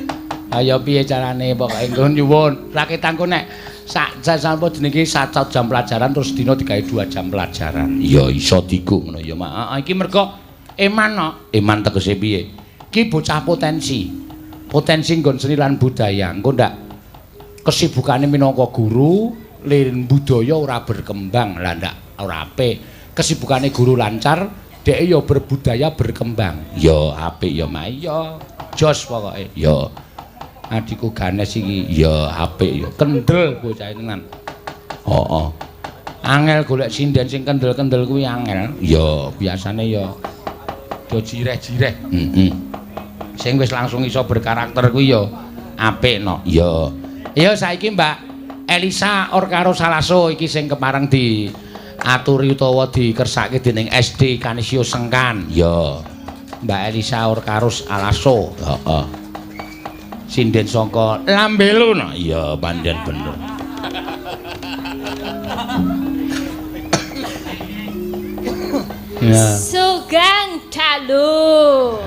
Ayo piye carane pokoke nggon nyuwun. Rakitanku nek sak sampun jenenge 1 jam pelajaran terus dina digawe 2 jam pelajaran. Iya iso digo ngono ya, Mak. Heeh, iki mergo eman no. Eman tegese piye? Ki Ki bocah potensi. Potensi nggon seni lan budaya. Engko ndak kesibukane minangka guru, lin budaya ora berkembang. Lah ndak ora apik. Kesibukane guru lancar, dheke ya berbudaya berkembang. Ya apik ya, Mak. Ya jos pokoke. Ya. Adikku Ganes iki ya apik ya. Kendel bocah tenan. Heeh. Angel golek sinden sing kendel-kendel kuwi angel. Ya biasane ya do jireh-jireh. Heeh. Sing wis langsung iso berkarakter kuwi ya apik no. Ya. Ya saiki Mbak Elisa Orkaro Salaso iki sing kepareng di aturi utawa dikersake dening SD Kanisius Sengkan. Ya. Mbak Elisa Orkarus Alaso. Heeh. Sinden saka Lambelu no. Ya pancen bener. Ya. Sugeng dalu.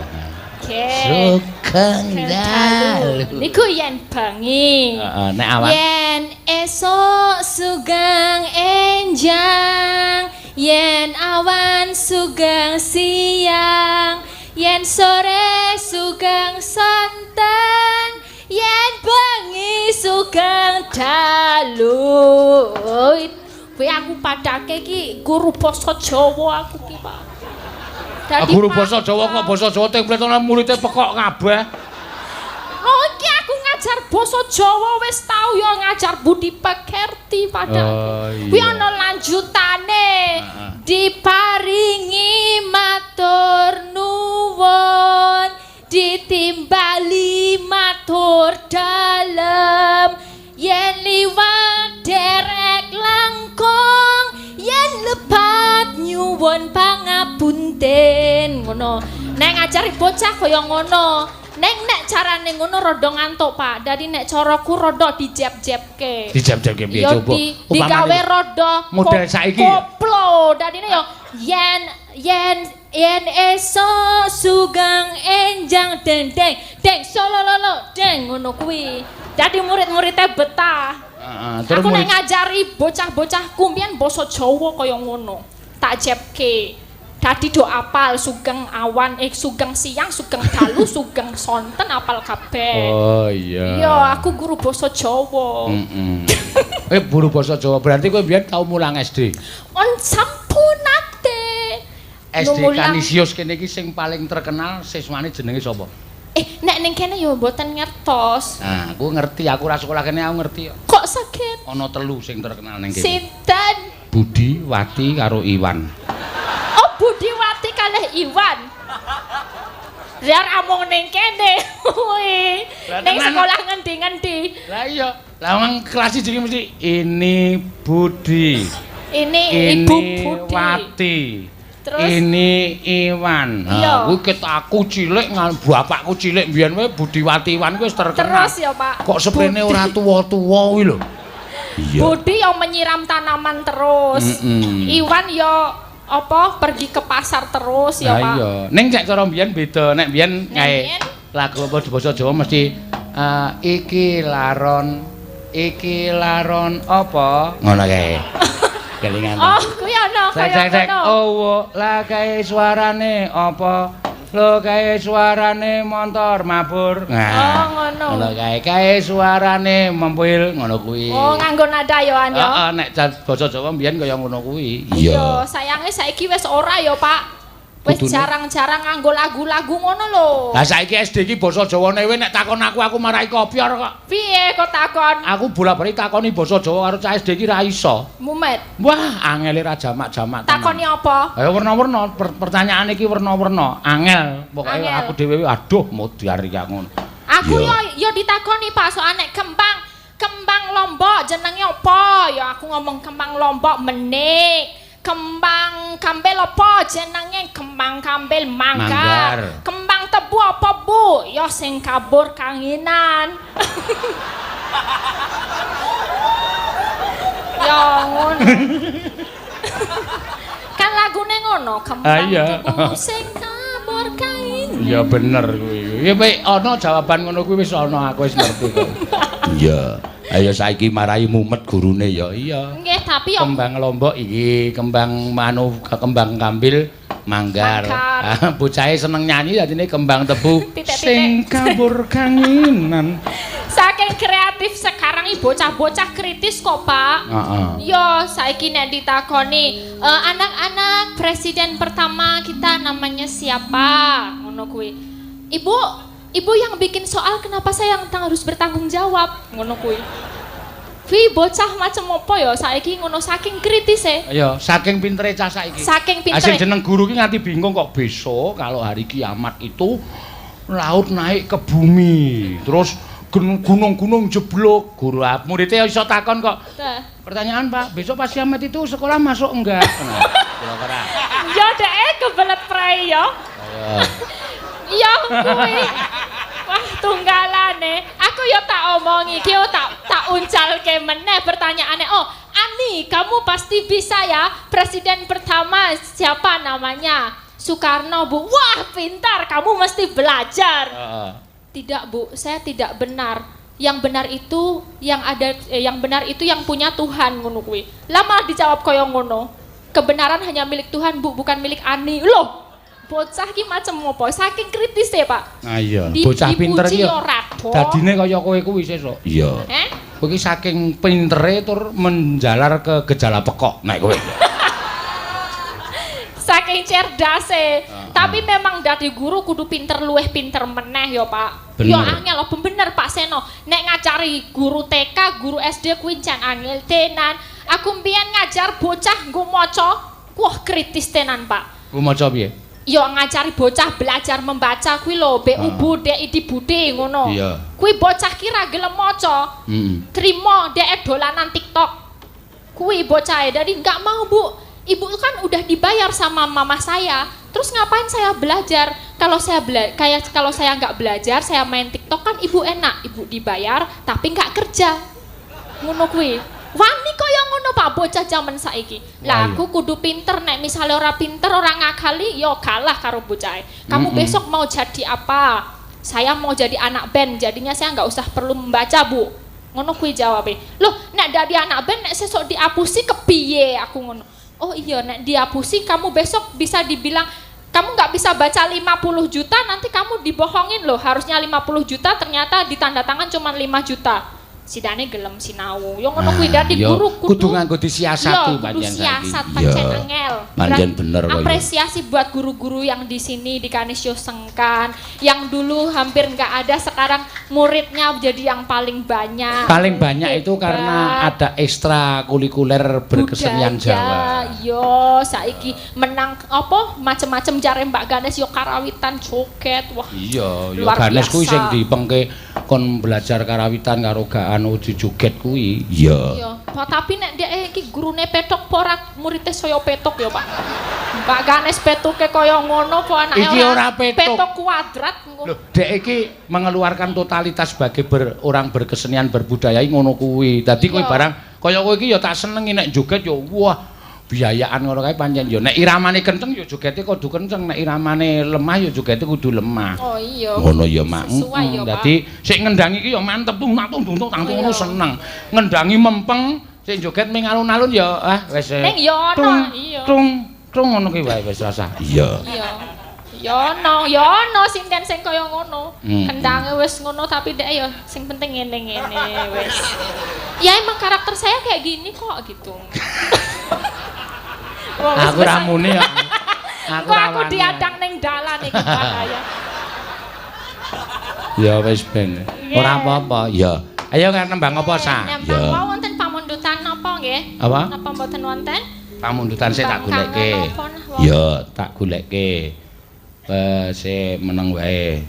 Sugeng dalu. Niku yen bengi. Heeh, nek awan. Yen esuk sugeng enjang, yen awan sugeng siang, yen sore sugeng sonten, yen bengi sugeng dalu. Kuwi aku padake iki guru basa Jawa aku ki, Pak. Dadi guru basa Jawa kok basa Jawa template ana muridé pekok kabeh. Oh iki aku ngajar basa Jawa wis tau ya ngajar budi pekerti padake. Oh, iya. Kuwi ana lanjutane. Diparingi matur nuwun, ditimbali matur dalem, yen liwat derek langkung, yen lepat nyuwun pangapunten. Ngono. Nek ngajari bocah kaya ngono. Nek nek carane ngono rada ngantuk, Pak. Dadi nek caraku rada dijeb-jebke. Dijeb-jebke piye coba? Digawe rada model saiki. Koplo. Dadine yo yen yen yen esuk sugeng enjang deng deng deng solololo deng ngono kuwi. Dadi murid-muridnya betah. Heeh, aku nek ngajari bocah-bocahku mbiyen basa Jawa kaya ngono. Tak jebke. Dadi do apal sugeng awan, sugeng siang, sugeng dalu, sugeng sonten apal kabeh. Oh iya. Iya, aku guru basa Jawa. Heeh. Guru basa Jawa berarti kowe mbiyen tau mulang SD. On sampun nate. SD Kanisius kene iki sing paling terkenal siswane jenenge sapa? Nek ning kene ya mboten ngertos. Nah, aku ngerti, aku ora sekolah kene aku ngerti. Kok saged? Ana telu sing terkenal ning kene. Sinten? Budi, Wati karo Iwan. Oh, Budi, Wati kalih Iwan. Biar amung ning kene. Kuwi. Ning sekolah ngendi-ngendi. Lah iya, lah wong kelas iki mesti ini Budi. Ini Ibu Budi. Wati. Terus? Ini Iwan. Iya. Kuwi ket aku cilik, bapakku cilik mbiyen wae Budiwati Iwan kuwi wis terkenal. Terus ya, Pak. Kok seprene ora tuwa-tuwa kuwi lho. Iya. Budi yang menyiram tanaman terus. Iwan yo apa pergi ke pasar terus ya, Pak. Iya. Ning nek cara mbiyen beda. Nek mbiyen kae lagu apa basa Jawa mesti iki laron apa? Ngono kae. Kelingan. Oh, kuwi ana kaya ngono. Oh, lah kae suarane apa? Lho kae suarane montor mabur. Nah, oh, ngono. Ngono kae kae suarane mempil ngono kuwi. Oh, nganggo nada ya, An ya. Heeh, nek basa Jawa mbiyen kaya ngono kuwi. Iya, sayange saiki wis ora ya, Pak. Wis jarang-jarang nganggo lagu-lagu ngono lho. Lah saiki SD iki basa Jawane wae nek takon aku marai kopior kok. Piye kok takon? Aku bola-bali takoni basa Jawa karo cah SD iki ra iso. Mumet. Wah, angele ra jamak-jamak. Takoni apa? Ayo werna-werna, pertanyaane iki werna-werna. Angel. Pokoke aku dhewe aduh modar iki aku ngono. Aku yo ditakoni Pak soal nek kembang, kembang lombok jenenge apa? Ya aku ngomong kembang lombok menik. Kembang kambil apa jenenge? Kembang kambil manggar. Kembang tebu apa, Bu? Ya sing kabur kanginan. Ya ngono. Kan lagune ngono, kembang tebu sing kabur kanginan. Ya bener kuwi. Ya wis ana jawaban ngono kuwi wis ana, aku wis ngerti kok. Iya. Ayo saiki marai mumet gurune ya. Iya. Nggih, tapi yo kembang lombok iki, kembang manu, kembang kambil Manggar. Bocahe seneng nyanyi dadine kembang tebu sing kabur kanginan. Saking kreatif sekarang iki bocah-bocah kritis kok, Pak. Heeh. Yo, saiki nek ditakoni, anak-anak presiden pertama kita namanya siapa? Ngono kuwi. Ibu, ibu yang bikin soal, kenapa saya yang harus bertanggung jawab? Ngono kuwi. Kuwi bocah macem apa ya saiki ngono, saking kritis e. Iya, saking pintere cah saiki. Saking pintere. Sing jeneng guru ki nganti bingung kok besok kalau hari kiamat itu laut naik ke bumi. Terus gunung-gunung jeblok. Guru muridnya iso takon kok. Pertanyaan, Pak, besok pas kiamat itu sekolah masuk enggak? Nah, kira-kira. Ya dhek kebelet prei ya. Iya kuwi. Wah, tunggalane. Aku ya tak omongi iki tak uncalke meneh pertanyaane. Oh, Ani, kamu pasti bisa ya. Presiden pertama siapa namanya? Soekarno, Bu. Wah, pintar. Kamu mesti belajar. Tidak, Bu, saya tidak benar. Yang benar itu yang ada yang benar itu yang punya Tuhan ngono kuwi. Lah malah dijawab kaya ngono. Kebenaran hanya milik Tuhan, Bu, bukan milik Ani. Loh, bocah ki macem apa? Saking kritis ya, Pak. Ah iya, bocah pinter ki yo dadine kaya kowe kuwi sesuk. Iya. Heh? Kowe ki saking pintere tur menjalar ke gejala pekok nek kowe. Saking cerdase. Tapi memang dadi guru kudu pinter, luweh pinter meneh ya, Pak. Bener. Ya angel lho, bener Pak Seno. Nek ngajari guru TK, guru SD kuwi jan angel tenan. Aku mbiyen ngajar bocah nggo maca, wah kritis tenan, Pak. Nggo maca piye? Ya ngajari bocah belajar membaca kuwi lho, B U B D I D B D ngono. Iya. Kuwi bocah ki ra gelem maca. Heeh. Trimo dhek dolanan TikTok. Kuwi bocahe dadi enggak mau, Bu. Ibu kan udah dibayar sama mama saya. Terus ngapain saya belajar? Kalau saya kayak kalau saya nggak belajar, saya main TikTok kan ibu enak, ibu dibayar tapi nggak kerja. Ngono kuwi. Wani kaya ngono Pak bocah zaman saiki. Lah aku kudu pinter, nek misale ora pinter, ora ngakali yo kalah karo bocahe. Kamu besok mau jadi apa? Saya mau jadi anak band, jadinya saya nggak usah perlu membaca, Bu. Ngono kuwi jawabe. Loh, nek dadi anak band nek sesuk diapusi kepiye aku ngono. Oh iya, nek diapusi kamu besok bisa dibilang kamu nggak bisa baca 50 juta, nanti kamu dibohongin loh. Harusnya 50 juta ternyata ditanda tangan cuma 5 juta. Sidane gelem sinau. Yo ngono kuwi dadi guru kudu nganggo disiasati pancen saiki. Siasat pancen angel. Pancen bener kok. Apresiasi buat guru-guru yang di sini di Kanisius Sengkan, yang dulu hampir nggak ada sekarang muridnya jadi yang paling banyak. Paling banyak itu karena ada ekstra kulikuler berkesenian Jawa. Yo saiki menang apa macem-macem jare Mbak Ganes yo karawitan joget. Wah. Iya, yo Ganes kuwi sing dipengke kon belajar karawitan karo gaan uji joget kuwi. Iya. Iya, tapi nek dhek iki gurune petok apa ora muridé saya petok ya, Pak. Mbak Ganes petuke kaya ngono apa anake iki ora petok. Petok kuadrat engko. Lho, dhek iki mengeluarkan totalitas sebagai orang berkesenian berbudaya ngono kuwi. Dadi kowe barang kaya kowe iki ya tak senengi nek joget ya wah biayaan ngono kae pancen ya nek iramane kenceng ya jogete kudu kenceng, nek iramane lemah ya jogete kudu lemah. Oh iya. Ngono ya, Mak. Sesuai ya, Pak. Dadi sik ngendangi iki ya mantep tung tung tung tang ngono seneng. Ngendangi mempeng, sik joget ming alun-alun ya ah wis. Ning ya ono, iya. Tung tung ngono ki wae wis rasah. Iya. Iya. Ya ono, ya ono sinden sing kaya ngono. Kendange wis ngono tapi dhek ya sing penting ngene-ngene wis. Ya emang karakter saya kayak gini kok gitu. Aku ramune ya. Aku diadang ning dalan iki bahaya. Ya wis ben. Ora apa-apa. Ya. Ayo kan nembang apa sa? Nembang apa wonten pamundutan napa nggih? Apa? Napa mboten wonten? Pamundutan sik tak goleke. Ya, tak goleke. Sik meneng wae.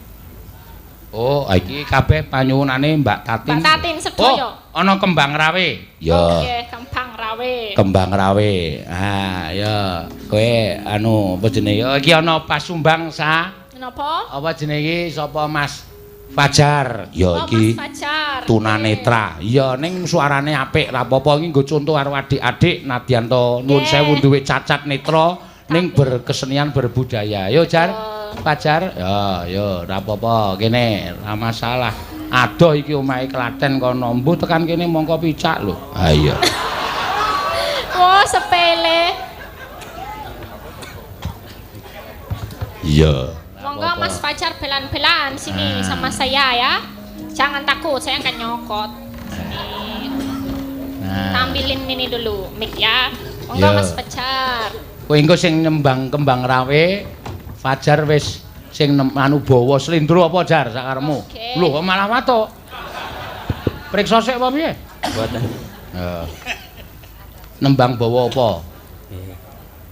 Oh, iki kabeh panyuwunane Mbak Tatin. Mbak Tatin sedaya. Oh, ana kembang rawe. Ya. Oke, kembang rawe. Kembang rawe. Ah, ya. Kowe anu apa jenenge? Ya iki ana pasumbang sa. Napa? Apa jenenge iki sapa Mas Fajar? Ya iki. Oh, Mas Fajar. Tunanetra. Iya, ning suarane apik, ra apa-apa iki nggo contoh karo adik-adik nadyan to nuwun sewu duwe cacat netra ning berkesenian berbudaya. Yo Jar. Fajar, ya, yo, ora apa-apa, kene, ora masalah. Adoh iki omahe Klaten kono, mbuh tekan kene mongko picak lho. Ha iya. Oh, sepele. Iya. Monggo Mas Fajar belan-belan sini sama saya ya. Jangan takut, saya akan nyokot. Sini. Nah. Tampilin ini dulu mic ya. Monggo Mas Fajar. Kowe engko sing nyembang kembang rawe, Fajar wis sing anu bawa slindro apa Jar sakaremu? Okay. Lho kok malah watuk. Priksa sik apa piye? Mboten. Heeh. Nembang bawa apa?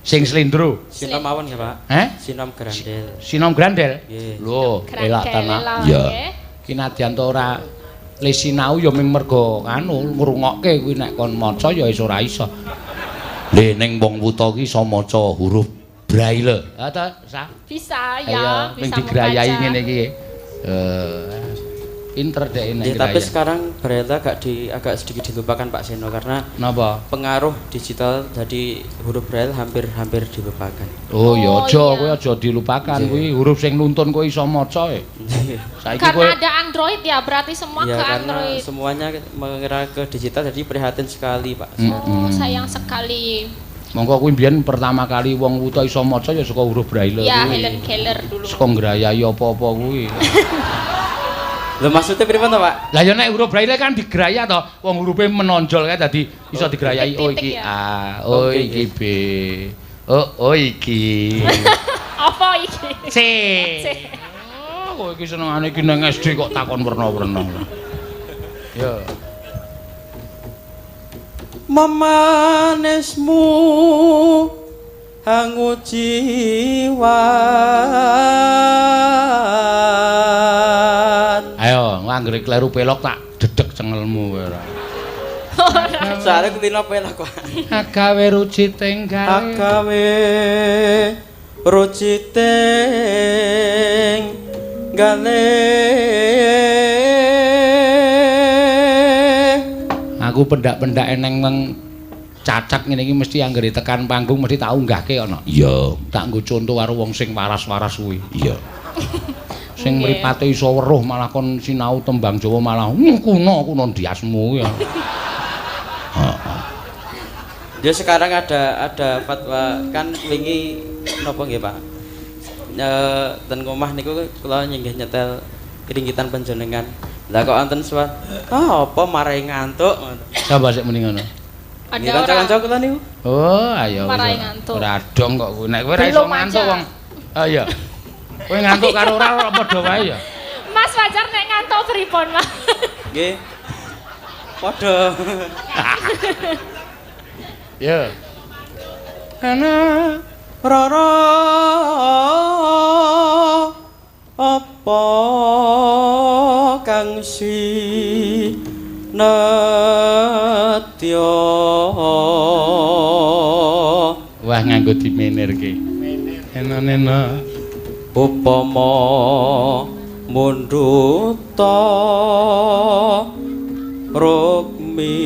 Sing slindro. Sinom mawon ya, Pak. Heh? Sinom Grandel. Sinom Grandel? Nggih. Lho, elak tenan. Iya. Ki nadyan to ora le sinau ya mung mergo anu ngrungokke kuwi nek kon maca ya wis ora iso. Le ning wong wuta ki iso maca huruf braille. Ha ta, Sa? Bisa ya, bisa. Ning Bisa digrayahi membaca. ngene iki. Pinter dek nek Ya, tapi sekarang braille agak sedikit dilupakan Pak Seno karena napa? Pengaruh digital jadi huruf braille hampir dilupakan. Oh ya aja Oh, iya. kowe aja dilupakan kuwi huruf sing nuntun kowe iso maca e. Saiki Karena kowe ada Android ya, berarti semua ya, ke karena Android. semuanya mengira ke digital jadi prihatin sekali Pak. Oh, sayang sekali. Monggo kuwi mbiyen pertama kali wong wuta iso maca ya saka huruf braille Ya, kuwi. Helen Keller dulu. Saka ngrayahi apa-apa kuwi. Lho maksudnya pripun to, Pak? Lah ya nek huruf braille kan digraya to, wong hurufe menonjol kae dadi iso digrayahi oh iki Titik ya. A, oh Oke, iki B. Oh, oh iki. Apa iki? C. C. Oh, kowe iki senengane iki nang SD kok takon werna-werna. Ya. Memanesmu hangu jiwa. Ayo, anggere kleru pelok tak dedek cengelmu kowe ora. Soale kulino pelok, Pak. Agawe ruciting gawe. Agawe ruciting gale. Aku pendak-pendak eneng meng cacat ngene iki mesti anggere tekan panggung mesti tak unggahke ana. Iya. Tak nggo conto karo wong sing waras-waras kuwi. Iya. Sing mripate iso weruh malah kon sinau tembang Jawa malah kuno-kuno ndiasmu ya. Heeh. Ya sekarang ada fatwa kan wingi napa nggih Pak? Ten omah niku kula nyenggih nyetel kringgitan panjenengan. Lah kok wonten suara, "Ah apa marai ngantuk." Sapa sik muni ngono? Ada Nggih kanca-kanca kula niku. Oh, ayo. Marai ngantuk. Ora dong kok kowe. Nek kowe ora iso ngantuk wong. Ah iya. Kowe ngantuk karo ora padha wae ya. Mas Fajar nek ngantuk pripun, Mas? Nggih. Padha. Ya. Ana Rara apa kang sinetya. Wah nganggo dimenirke. Ena-ena upama mundhuta rukmi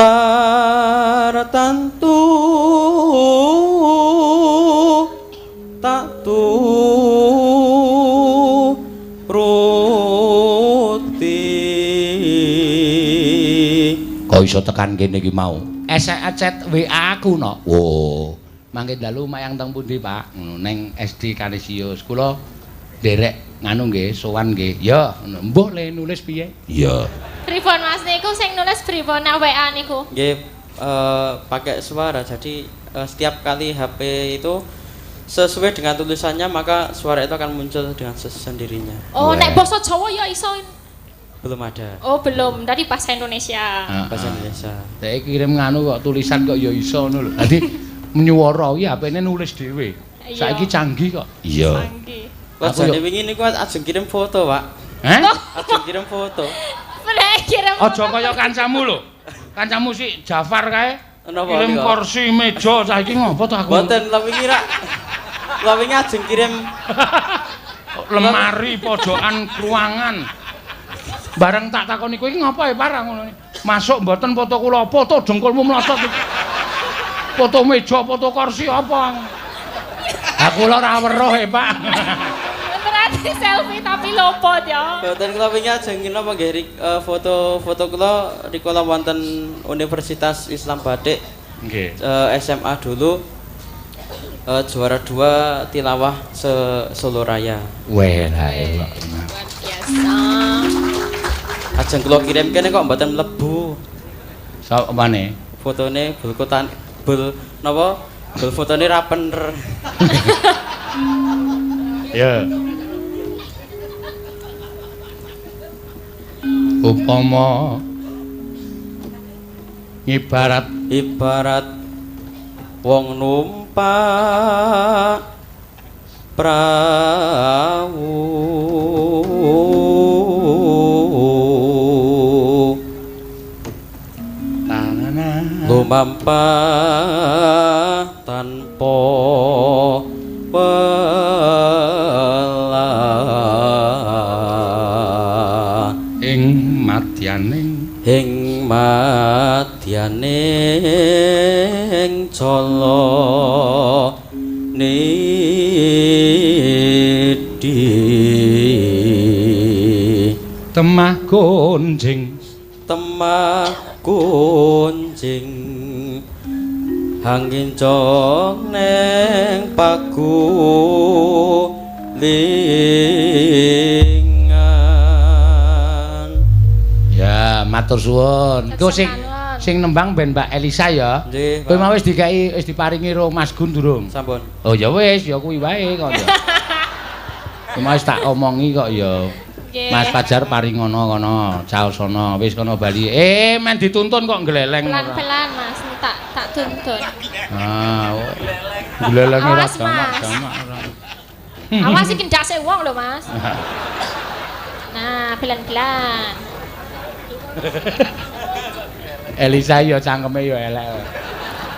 tartantu tak turuti. Kok iso tekan kene iki mau? Esek chat WA aku no. Oh, mangke dalu mayang teng pundi, Pak? Ngono neng SD Kanisius. Kula nderek nganu nggih, sowan nggih. Ya, ngono. Mbuh le nulis piye? Iya. Pripun Mas niku sing nulis pripun nek WA niku? Nggih, pakai suara. Jadi setiap kali HP itu sesuai dengan tulisannya maka suara itu akan muncul dengan sendirinya. Oh, nek basa Jawa ya iso. Belum ada. Oh, belum. Dari bahasa Indonesia. Bahasa Indonesia. Dek kirim nganu kok tulisan kok ya iso ngono lho. Dadi menyuwara iki HP-ne nulis dhewe. Saiki canggih kok. Iya. Canggih. Kok jane wingi niku ajeng kirim foto, Pak. Heh? Ajeng kirim foto. Kirim foto. Aja kaya kancamu lho. Kancamu si Jafar kae. Kirim kursi meja saiki ngopo to aku? Mboten, lha wingi rak. Lha wingi ajeng kirim lemari pojokan ruangan. Bareng tak takoni kowe iki ngopo ya parang ngono. Masuk mboten foto kula, foto dengkulmu mlosot. Foto meja, foto kursi apa? Aku lho ora weruh e, Pak. Ate selfie tapi lopot ya. Mboten kula wingi ajeng napa nggih foto-foto kula rikala wonten Universitas Islam Batik. Nggih. SMA dulu juara 2 tilawah se Solo Raya. Weh lah elok. Luar biasa. Ajeng kula kirim kene kok mboten mlebu. Sapane? Fotone bul kotan bul napa? Bul fotone ra pener. Ya. Upama ibarat ibarat wong numpak prau lumampah tanpa welah ing madyaning ing madyaning jala nidhi temah gonjing temah gonjing hangin jong neng pagulingan. Ya, matur suwun. Iku sing sing nembang ben Mbak Elisa ya. Nggih. Kowe mau wis dikai wis diparingi ro Mas Gun durung? Sampun. Oh ya wis, ya kuwi wae kok ya. Kowe mau wis tak omongi kok ya. Mas Fajar paringono kono, caosana, wis kono bali. Men dituntun kok gleleng ora. Pelan-pelan Mas, tak tuntun. Ah, glelenge ora jamak-jamak ora. Awas iki ndase wong lho, Mas. Nah, pelan-pelan. Elisa ya cangkeme ya elek.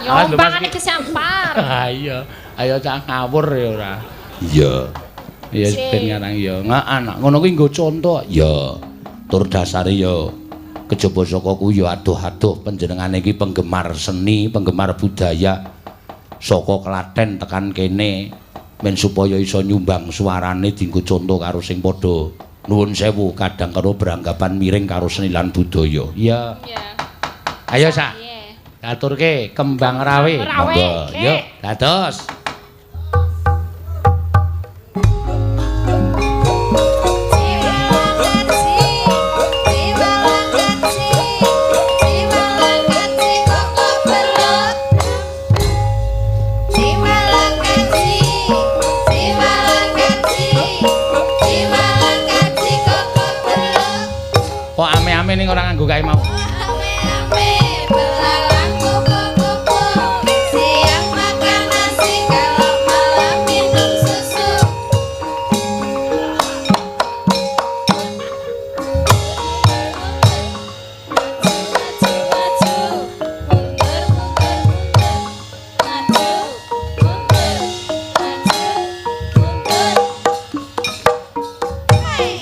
Ya ombangane kesampar. Ha iya, ayo cah ngawur ya ora. Iya. Ya ben ngarang ya. Nggak anak ngono kuwi nggo contoh. Ya, tur dasare ya kejaba saka kuwi ya adoh-adoh panjenengane iki penggemar seni, penggemar budaya saka Klaten tekan kene men supaya iso nyumbang suarane dienggo contoh karo sing padha nuwun sewu kadang karo beranggapan miring karo seni lan budaya. Iya. Iya. Ayo sak. Aturke Kembang Rawe. Monggo. Yuk, dados. Kok ame-ame ning ora nganggo kae mau. Ame-ame belalang kupu-kupu, siang makan nasi kalau malam minum susu. Maju maju mundur mundur mundur, maju mundur maju mundur. Hey.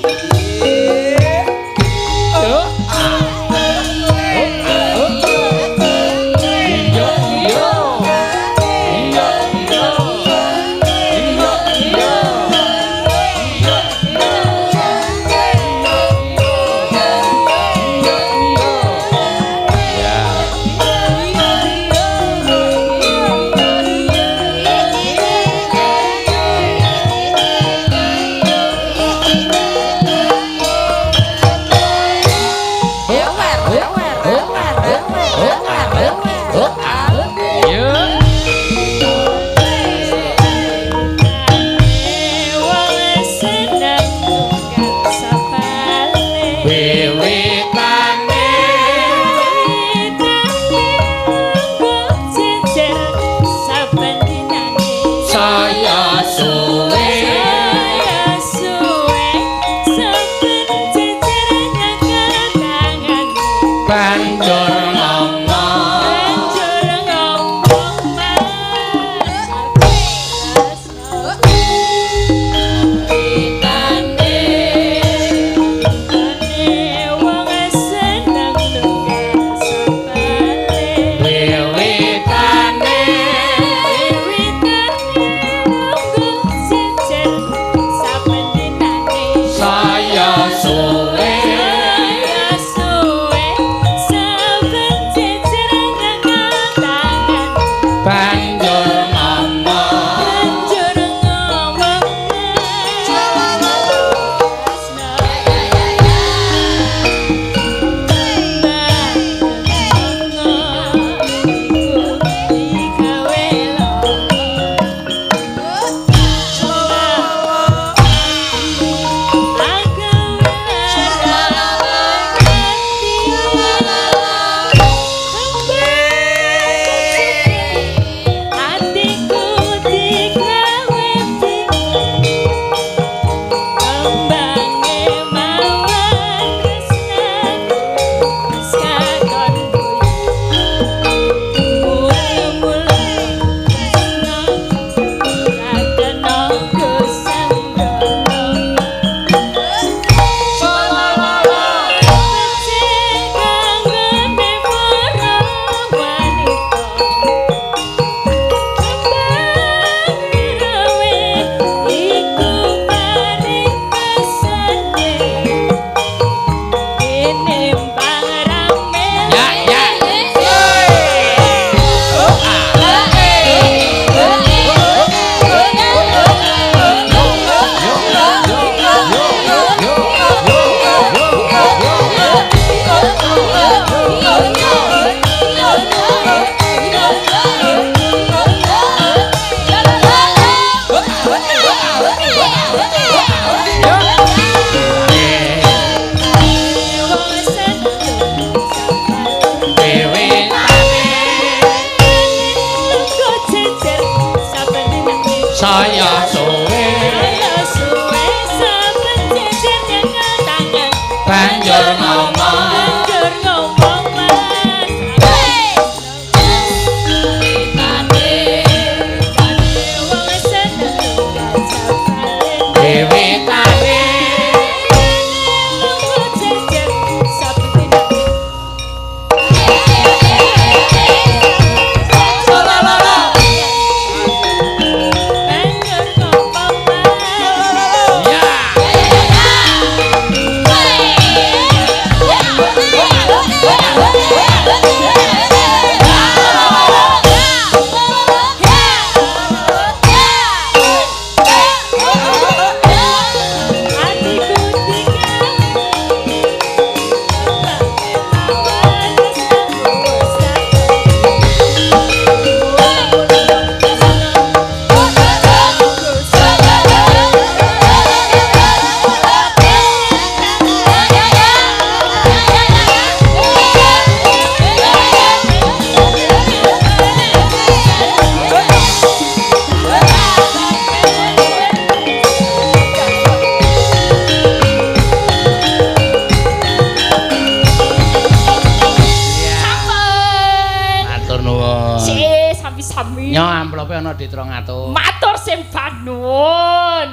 Sami-sami. Nyo amplope ana di 300. Matur sembah nuwun.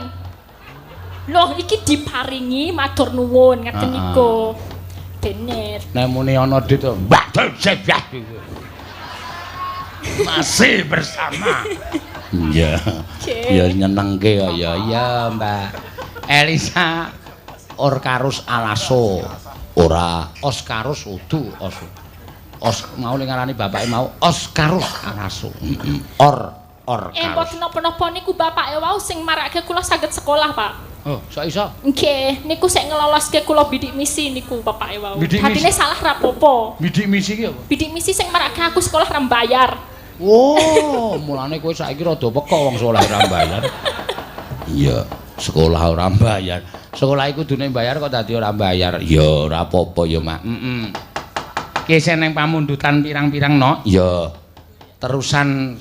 Loh, iki diparingi matur nuwun ngaten niku. Bener. Nek muni ana dit Mbak Sembah. Masih bersama. Iya. Ya nyenengke kok ya. Iya, Mbak. Elisa Orkarus Alaso. Ora Oscarus udu Os. Os mau ning ngarani bapake mau Oscarus Alaso. Heeh. Or Orkarus. Mboten napa-napa niku bapake wau sing marake kula saged sekolah, Pak. Oh, sok iso? Nggih, niku sing ngeloloske kula bidik misi niku bapake wau. Dadine salah rapopo. Bidik misi ki apa? Bidik misi sing marake aku sekolah ra mbayar. Oh, mulane kowe saiki rada peka wong sekolah ora mbayar. Iya, sekolah ora mbayar. Sekolah iku kudune mbayar kok dadi ora mbayar. Ya ora apa-apa ya, Mak. Heeh. Ki isih nang pamundutan pirang-pirang no? Iya. Terusan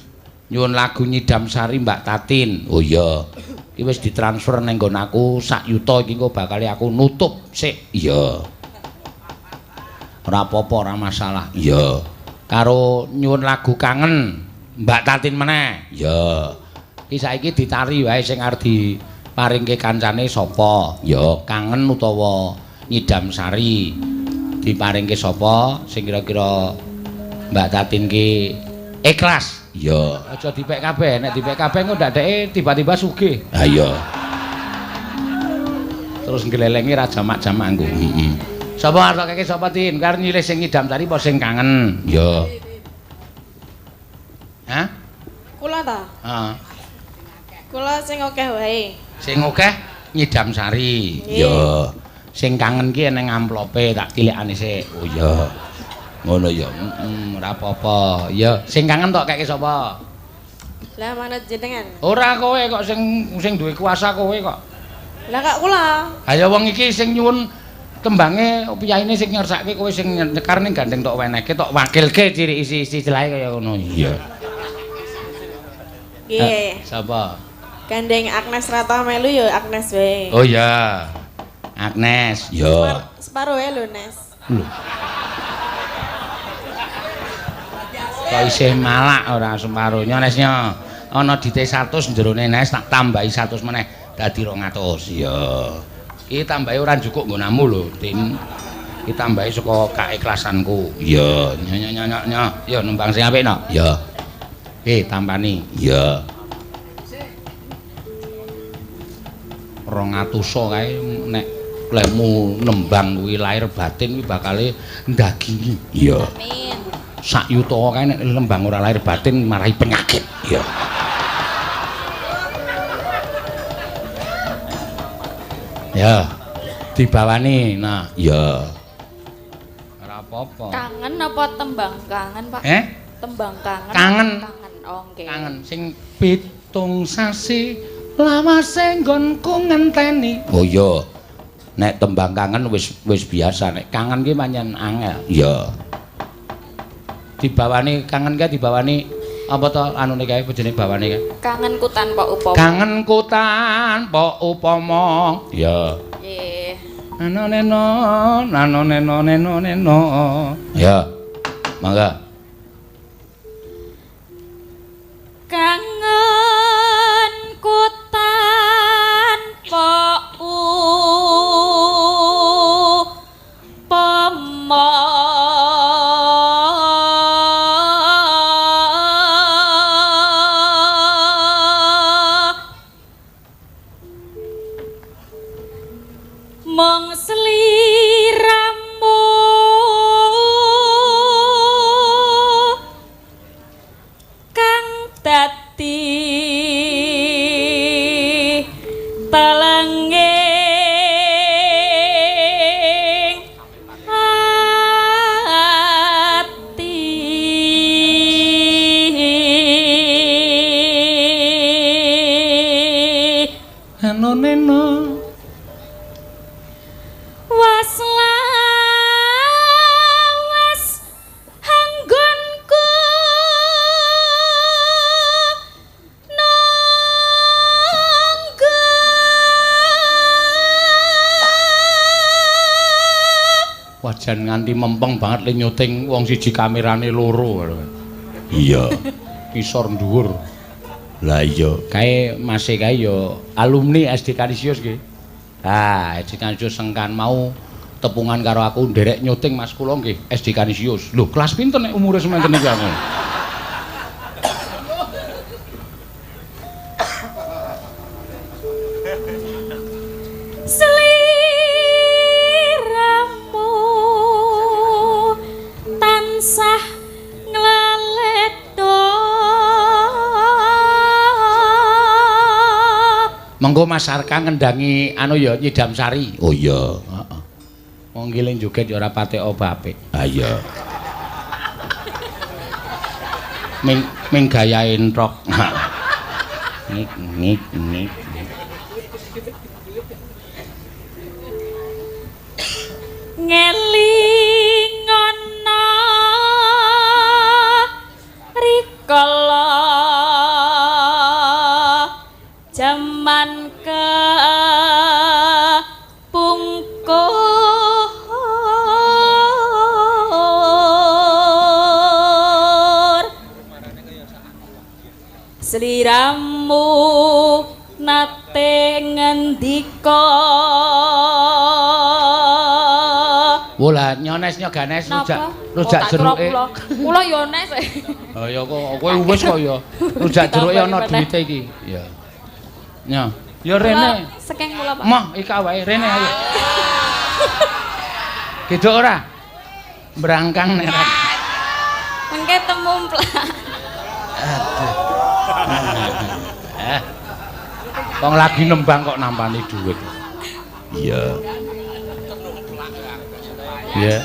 nyuwun lagu Nyidam Sari Mbak Tatin. Oh iya. Iki wis ditransfer ning nggon aku sak yuta iki engko bakal aku nutup sik. Iya. Ora apa-apa, ora masalah. Iya. Karo nyuwun lagu Kangen Mbak Tatin meneh. Iya. Iki saiki ditari wae sing arep diparingke kancane sapa? Ya, Kangen utawa Nyidam Sari. Diparingke sapa sing kira-kira Mbak Tatin ki ikhlas? Iya. Aja dipek kabeh, nek dipek kabeh engko ndadeke tiba-tiba sugih. Ha iya. Terus ngglelenge ra jamak-jamak engko. Heeh. Sapa ngartokake sapa Tin? Karep nyilih sing Nyidam Sari apa sing Kangen? Iya. Hah? Kula ta? Heeh. Kula sing akeh wae. Sing akeh Nyidam Sari. Iya. Sing kangen ki eneng amplope tak tilikane sik. Oh iya. Ngono ya. Heeh, ora apa-apa. Ya, sing kangen tok keke sapa? Lah manut jenengan. Ora kowe kok sing sing duwe kuasa kowe kok. Lah kok kula. Ha ya wong iki sing nyuwun tembange piyaine sing ngersake kowe sing nyekar ning gandeng tok wenehke tok wakilke ciri isi-isi istilahé kaya ngono. Iya. Nggih. Sapa? Gandeng Agnes Rata melu ya Agnes wae. Oh iya. Agnes. Ya. Separo wae lho, Nes. Lho. Kok isih malak ora separo. Nesnya ana dite 100 jerone Nes tak tambahi 100 meneh dadi 200. Iya. Iki tambahi ora njukuk nggonamu lho, Tin. Iki tambahi saka kaikhlasanku. Iya, nyo nyo nyo nyo. Yo nembang sing apik no. Iya. Tampani. Iya. 200 kae nek lemu nembang kuwi lahir batin kuwi bakale ndagingi. Iya. Amin. Sak yuta kae nek nembang ora lahir batin marahi penyakit. Iya. Ya. Dibawani. Nah, iya. Ora apa-apa. Kangen apa tembang kangen, Pak? Eh? Tembang kangen. Kangen. Kangen. Oh, nggih. Kangen sing 7 sasi lawase nggonku ngenteni. Oh iya. Nek tembang kangen wis wis biasa, nek kangen ki pancen angel. Iya. Dibawani kangen kae dibawani apa to anune kae bojone bawane kae? Kangenku tanpa upama. Kangenku tanpa upama. Iya. Nggih. Nano neno nano neno neno neno. Ya. Mangga. Kangenku tanpa upama. Mung sliramu kang dadi telenging ati. Neno neno was lawas anggonku nangga. Wajan nganti mempeng banget le nyuting wong siji kamerane loro. Iya. Kisor dhuwur. Lah iya. Kae mase kae ya alumni SD Kanisius nggih. Ah, SD Kanisius Sengkan mau tepungan karo aku nderek nyuting Mas kula nggih SD Kanisius. Lho, kelas pinten nek umure sementen iki aku? Sliramu tansah ngleledok. Mengko Mas Arka ngendangi anu ya Nyidam Sari. Oh iya. Heeh. Wong ki joget ya ora patek apa apik. Ha iya. Ming ming gayahe entrok. Ngik ngik ngik. Ngelingono rikala jaman kepungkur sliramu nate ngendika. Wola nyones nyoganes rujak rujak jeruke. Kula yo nes. Oh ya kok kowe wis kok ya. Rujak jeruke ana duwite iki. Ya. Nya, ya rene. Sekeng kula, Pak. Moh iki wae rene ayo. Gedhok ora? Brangkang nek ora. Mengke temumplak. Aduh. Wong lagi nembang kok nampani duit. Iya. Iya.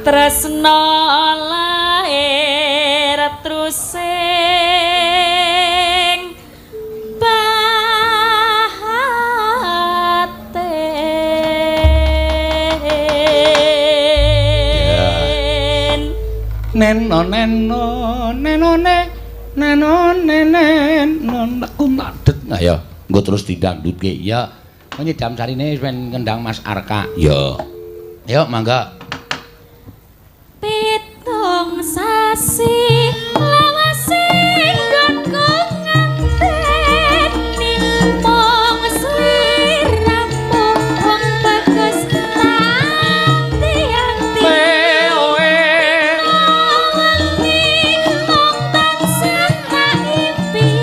Tresno lair trusing batin. Neno neno neno ne neno nenen aku nadet. Nah ya, engko terus didangdutke. Ya, nyidam sarine wis ben ngendang Mas Arka. Ya. Ayo mangga. 7 sasi lawase nggonku ngenteni mung sliramu wong bagus ati-ati. Mung tansah tak impi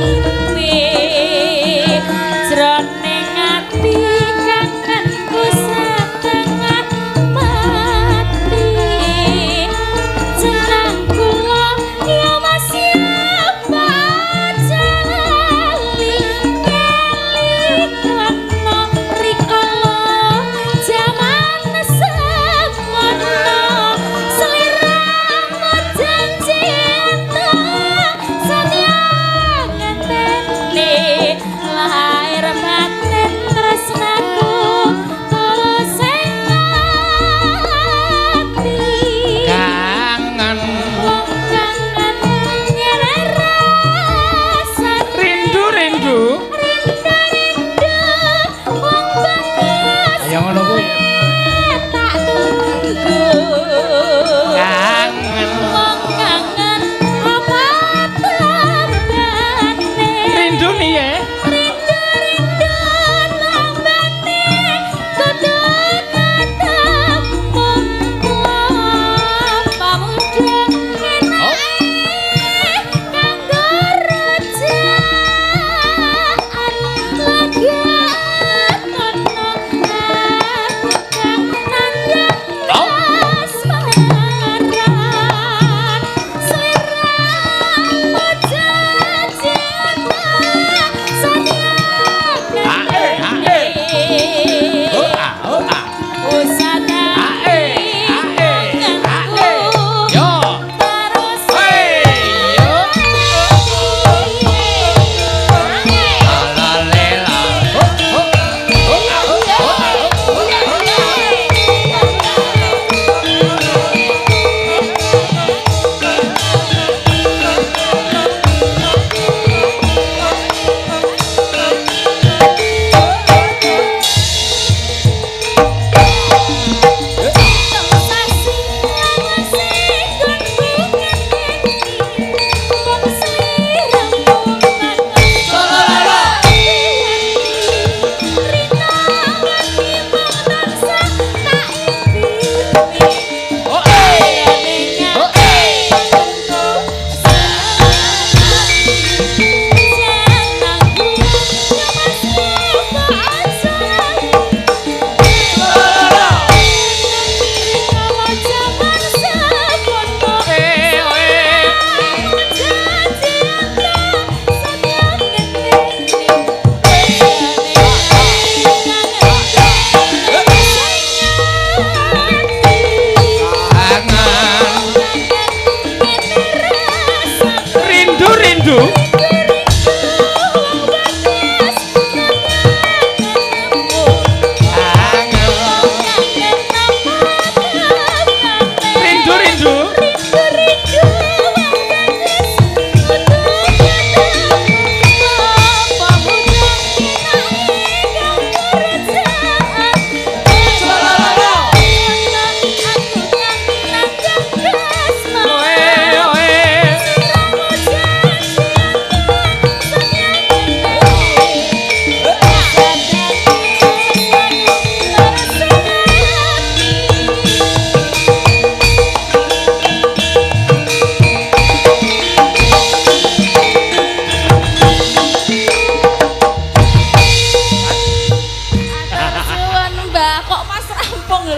jroning ati kangenku setengah mati. Jeneng kula ya Mas ya Pak.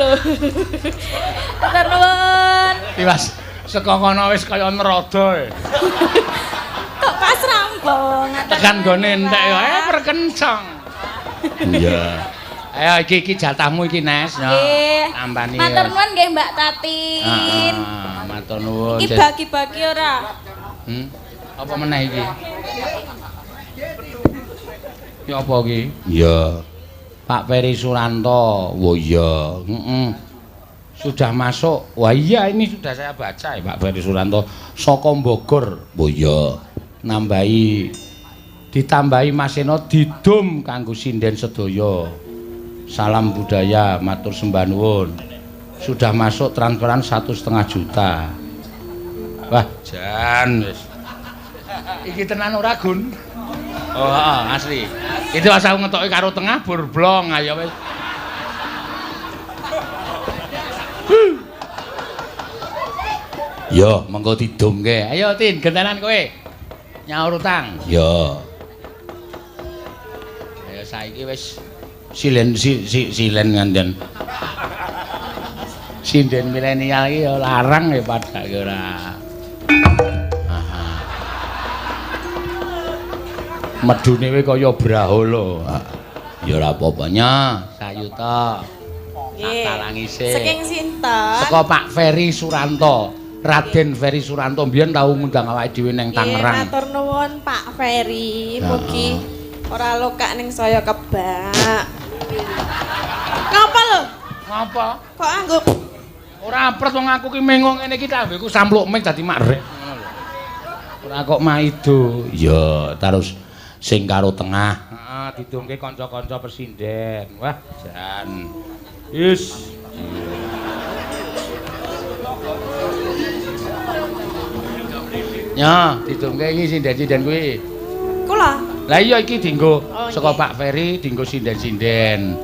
lho. Matur nuwun. Tiwas saka kono wis kaya nerada e. Kok pas rampung. Tekan gone entek ya perkencang. Iya. Ayo iki iki jatahmu iki Nes. Nggih. Tampani. Matur nuwun nggih Mbak Tatin. Heeh, matur nuwun. Iki bagi-bagi ora? Apa meneh iki? Ya apa iki? Iya. Pak Ferry Suranto. Oh iya. Heeh. Sudah masuk. Wah iya ini sudah saya baca ya Pak Ferry Suranto. Saka Bogor. Oh iya. Nambahi ditambahi Mas Seno didum kanggo sinden sedaya. Salam budaya, matur sembah nuwun. Sudah masuk transferan 1,5 juta. Wah, jan wis. Iki tenan ora, Gun? Oh, heeh, asli. Itu asal ngetoki karo tengah burblong ayo wis. Yo, mengko didumke. Ayo Tin, gentenan kowe. Nyaur utang. Yo. Ayo saiki wis silen silen nganden. Sinden milenial iki ya larang ya padake ora. Medune kowe kaya brahala. Ya ora apa-apa nya. Sayuta. Nggih. Talangise. Saking sinten? Saka Pak Ferry Suranto. Raden Ferry Suranto mbiyen tau ngundang awake dhewe nang Tangerang. Nggih, matur nuwun Pak Ferry. Mugi ora lokak ning saya kebak. Ngapa lho? Ngapa? Kok anggo ora apret wong aku ki mengo ngene iki tambeku sampluk ming dadi makrek ngono lho. Ora kok maido. Ya, terus sing karo tengah. Heeh, didongke kanca-kanca pesinden. Wah, jan. Is. Ya, didongke iki sinden-sinden kuwi. Kula. Lah iya iki dienggo saka nggih. Pak Ferry dienggo sinden-sinden.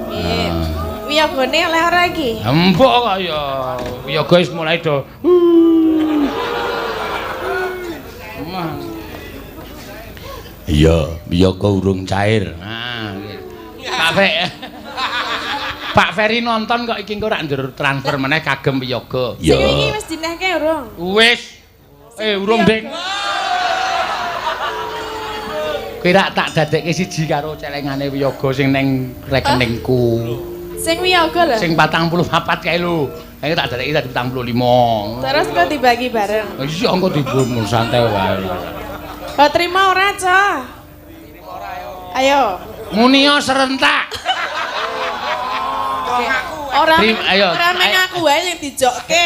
Nggih. Wiyogone oleh ora iki? Empuk kok ya. Wiyaga wis mulai do. Iya, wiyaga urung cair. Nah, nggih. Pak Fe. Pak Ferry nonton kok iki engko rak ndur transfer meneh kagem wiyaga. Sing iki wis dinehke urung? Wis. Urung, Ding. Kowe rak tak dadekke siji karo celengane wiyaga sing neng rekeningku. Sing wiyaga lho. Sing 44 kae lho. Saiki tak dadekke dadi 45. Terus kok dibagi bareng. Iya engko dibumu santai wae. Oh, terima ora, Cah? Ayo. Munio serentak. Ora ayo. Ora meng aku wae sing dijokke.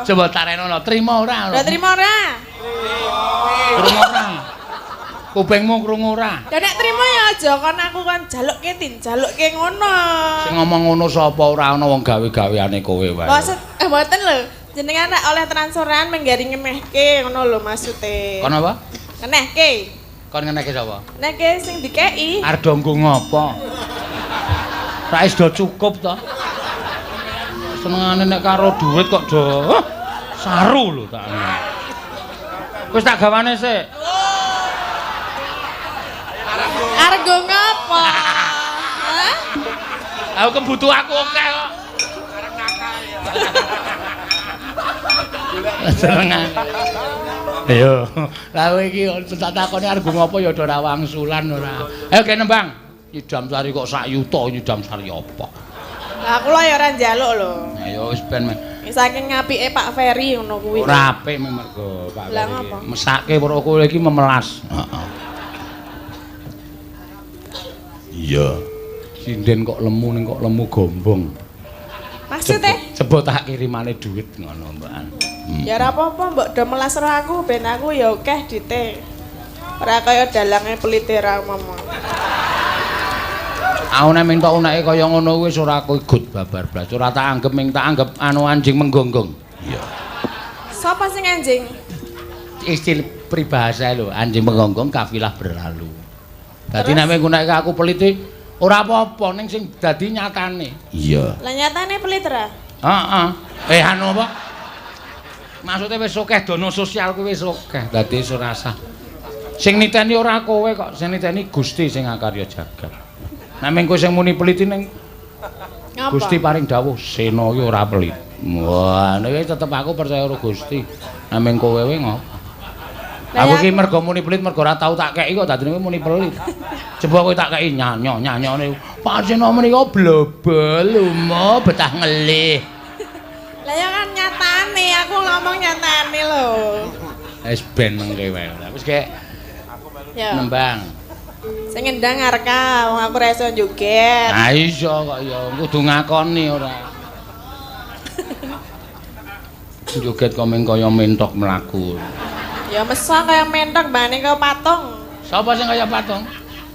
Coba tarenono, trima ora? Lah trima ora? Krungu ora? Kupingmu krungu ora? Lah nek trima ya aja kon aku kon jalukke tin, jalukke ngono. Sing ngomong ngono sapa ora ana wong gawe-gaweane kowe wae. Maksud mboten lho, jenengan nek oleh transferan menggari ngenehke ngono lho maksude. Kon apa? Ngenehke. Kon ngenehke sapa? Ngenehke sing dikeki. Arep nggo ngopo? Ra wis do cukup to. Senengane nek karo duit kok do saru lho tak. Wis tak gawane sik. Arep nggo ngopo? Hah? Aku kebutuh aku akeh kok. Arep nakal ya. Senengane. Ayo. Lah kowe iki tak takoni arep nggo ngopo ya ora wangsulan ora. Ayo kene nembang. Nyidam sari kok sak yuta nyidam sari apa? Lah kula ya ora njaluk lho. Ayo wis ben. Saking apike Pak Ferry ngono kuwi. Ora apik mergo Pak Lah Ferry. ngapa? Mesake weruh kowe iki memelas. Heeh. Iya. Sinden kok lemu ning kok lemu gombong. Maksude? Coba tak kirimane duit ngono, Mbak. Ya ora apa-apa mbok do melas ro aku ben aku ya akeh dite. Ora kaya dalange pelite ra mama. Aku nek minta uneke kaya ngono kuwi wis ora gut babar blas. Ora tak anggep ming tak anggep anu anjing menggonggong. Iya. Sapa sing anjing? Istilah peribahasa lho, anjing menggonggong kafilah berlalu. Dadi nek mung aku pelit ora apa-apa ning sing dadi nyatane. Iya. Lah nyatane pelit ra? Heeh. Anu apa? Maksudnya wis akeh dana sosial kuwi wis akeh. Dadi wis ora sah. Sing niteni ora kowe kok, sing niteni Gusti sing akarya jagat. Nek mung kowe sing muni pelit ning Ngapa? Ngapa? Gusti paring dawuh Sena iki ora pelit. Wah, nek tetep aku percaya karo Gusti. Naming kowe wae ngopo? Aku iki mergo muni pelit mergo ora tau tak keki kok dadine kowe muni pelit. Coba kowe tak keki nyanyo-nyanyone. Pak Sena menika blobel lumo betah ngelih. Lah ya kan nyatane, aku ngomong nyatane lho. Wis ben mengke wae. Wis kek nembang. Sing ngendang Arka, wong aku ora iso joget. Ha iso kok ya, kudu ngakoni ora. Joget kok meng kaya mentok mlaku. Ya mesok kaya mentok mbane kaya patung. Sapa sing kaya patung?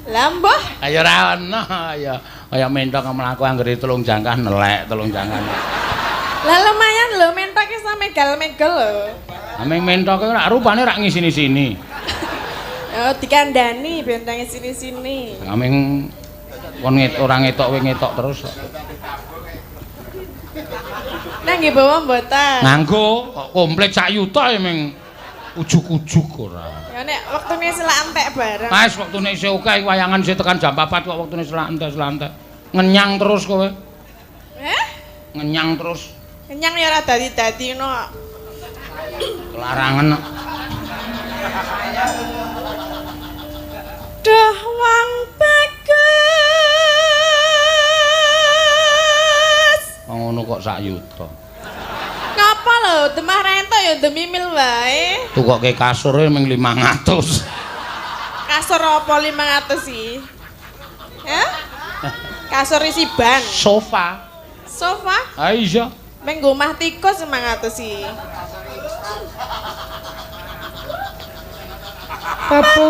Lah mbah. Ya ora ono ya. Kaya mentok mlaku anggere telung jangkah nelek telung jangkah. Lah lumayan lho mentok iso megal-megel lho. Ameng mentok ora rupane ora ngisini-sini. Oh dikandani ben nang sini-sini. Ameng kon ora ngetok kowe ngetok terus. Nang nggih bawa mboten? Nganggo kok komplit sak yuta ya meng ujug-ujug ora. Ya nek wektune selak entek bareng. Wis wektune isih akeh wayangan isih tekan jam 4 kok wektune selak entek-selak entek. Ngenyang terus kowe. Eh? Ngenyang terus. Ngenyang ya ora dadi-dadi ngono. Kelarangan. Duh wong bagus. Wong ngono kok sak yuta. Ngapa lho, demah rento ya demimil wae. Tukoke kasure ming 500. Kasur apa 500 sih? Hah? Kasur isi ban. Sofa. Sofa? Ha iya. Ming nggo omah tikus 500 sih. Papujening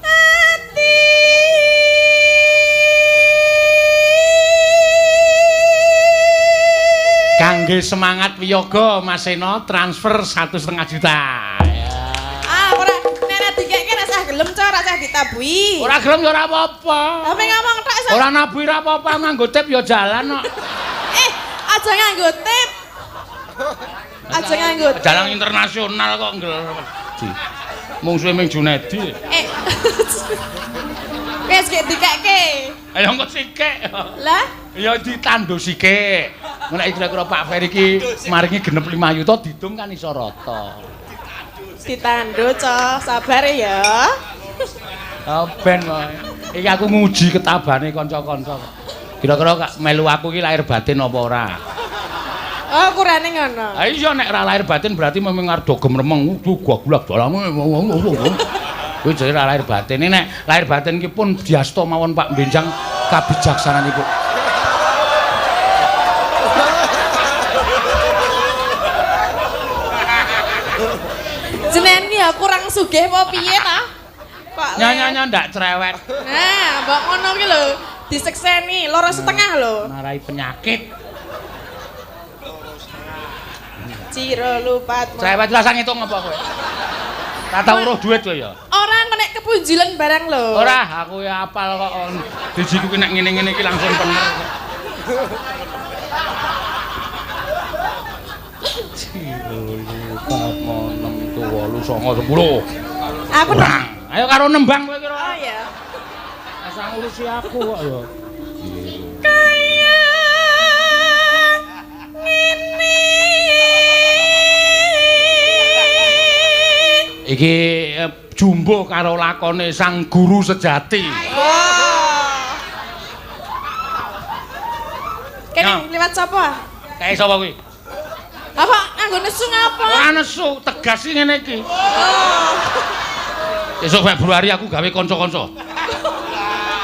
ati. Kangge semangat wiyoga Mas Seno transfer 1,5 juta. Ya. Ah, ora nek dikeke ora sah gelem cok, ora sah ditabuhi. Ora gelem ya ora apa-apa. Lah meng ngomong tok iso. Ora nabuhi ora apa-apa, nganggo tip ya jalan kok. Aja nganggo tip. Aja nganggo tip. Dalang internasional kok ngger. Mungsuhe ming Junedi. Wis gek dikeke. Ayo engko sikik. Lah? Ya ditandu sikik. Nek kira-kira Pak Ferry iki maringi genep 5 yuta didung kan iso rata. Ditandu, Cok. Sabar ya. Oh ben wae. Iki aku nguji ketabane kanca-kanca. Kira-kira melu aku iki lahir batin apa ora? Oh, kurane ngono. Ha iya nek ora lahir batin berarti memang arep do gemremeng gua gulak dalange. Kuwi jare ora lahir batin. Nek lahir batin ki pun diasta mawon Pak Benjang kabijaksananipun. Jenengan ki ya kurang sugih apa piye ta? Kok nyonya ndak cerewet. Nah, mbok ngono ki lho, disekseni 2,5 lho. Marai penyakit. Ciro lupat. Cerewet rasa ngitung apa kowe? Ora tau weruh duit kowe ya? Ora nek kepunjilan barang lho. Ora, aku ya apal kok. Dijiku ki nek ngene-ngene iki langsung bener. Ciro lupat 6 7 8 9 10. Aku kurang. Ayo karo nembang kowe kira. Oh iya. Asa ngurusi aku kok ya. Kaya ngene. Iki jumbo karo lakone sang guru sejati. Wah. Kene liwat sapa? Kae sapa kuwi? Apa nganggo nesu ngapa? Ora nesu, tegas iki ngene iki. Oh. Esuk Februari aku gawe kanca-kanca.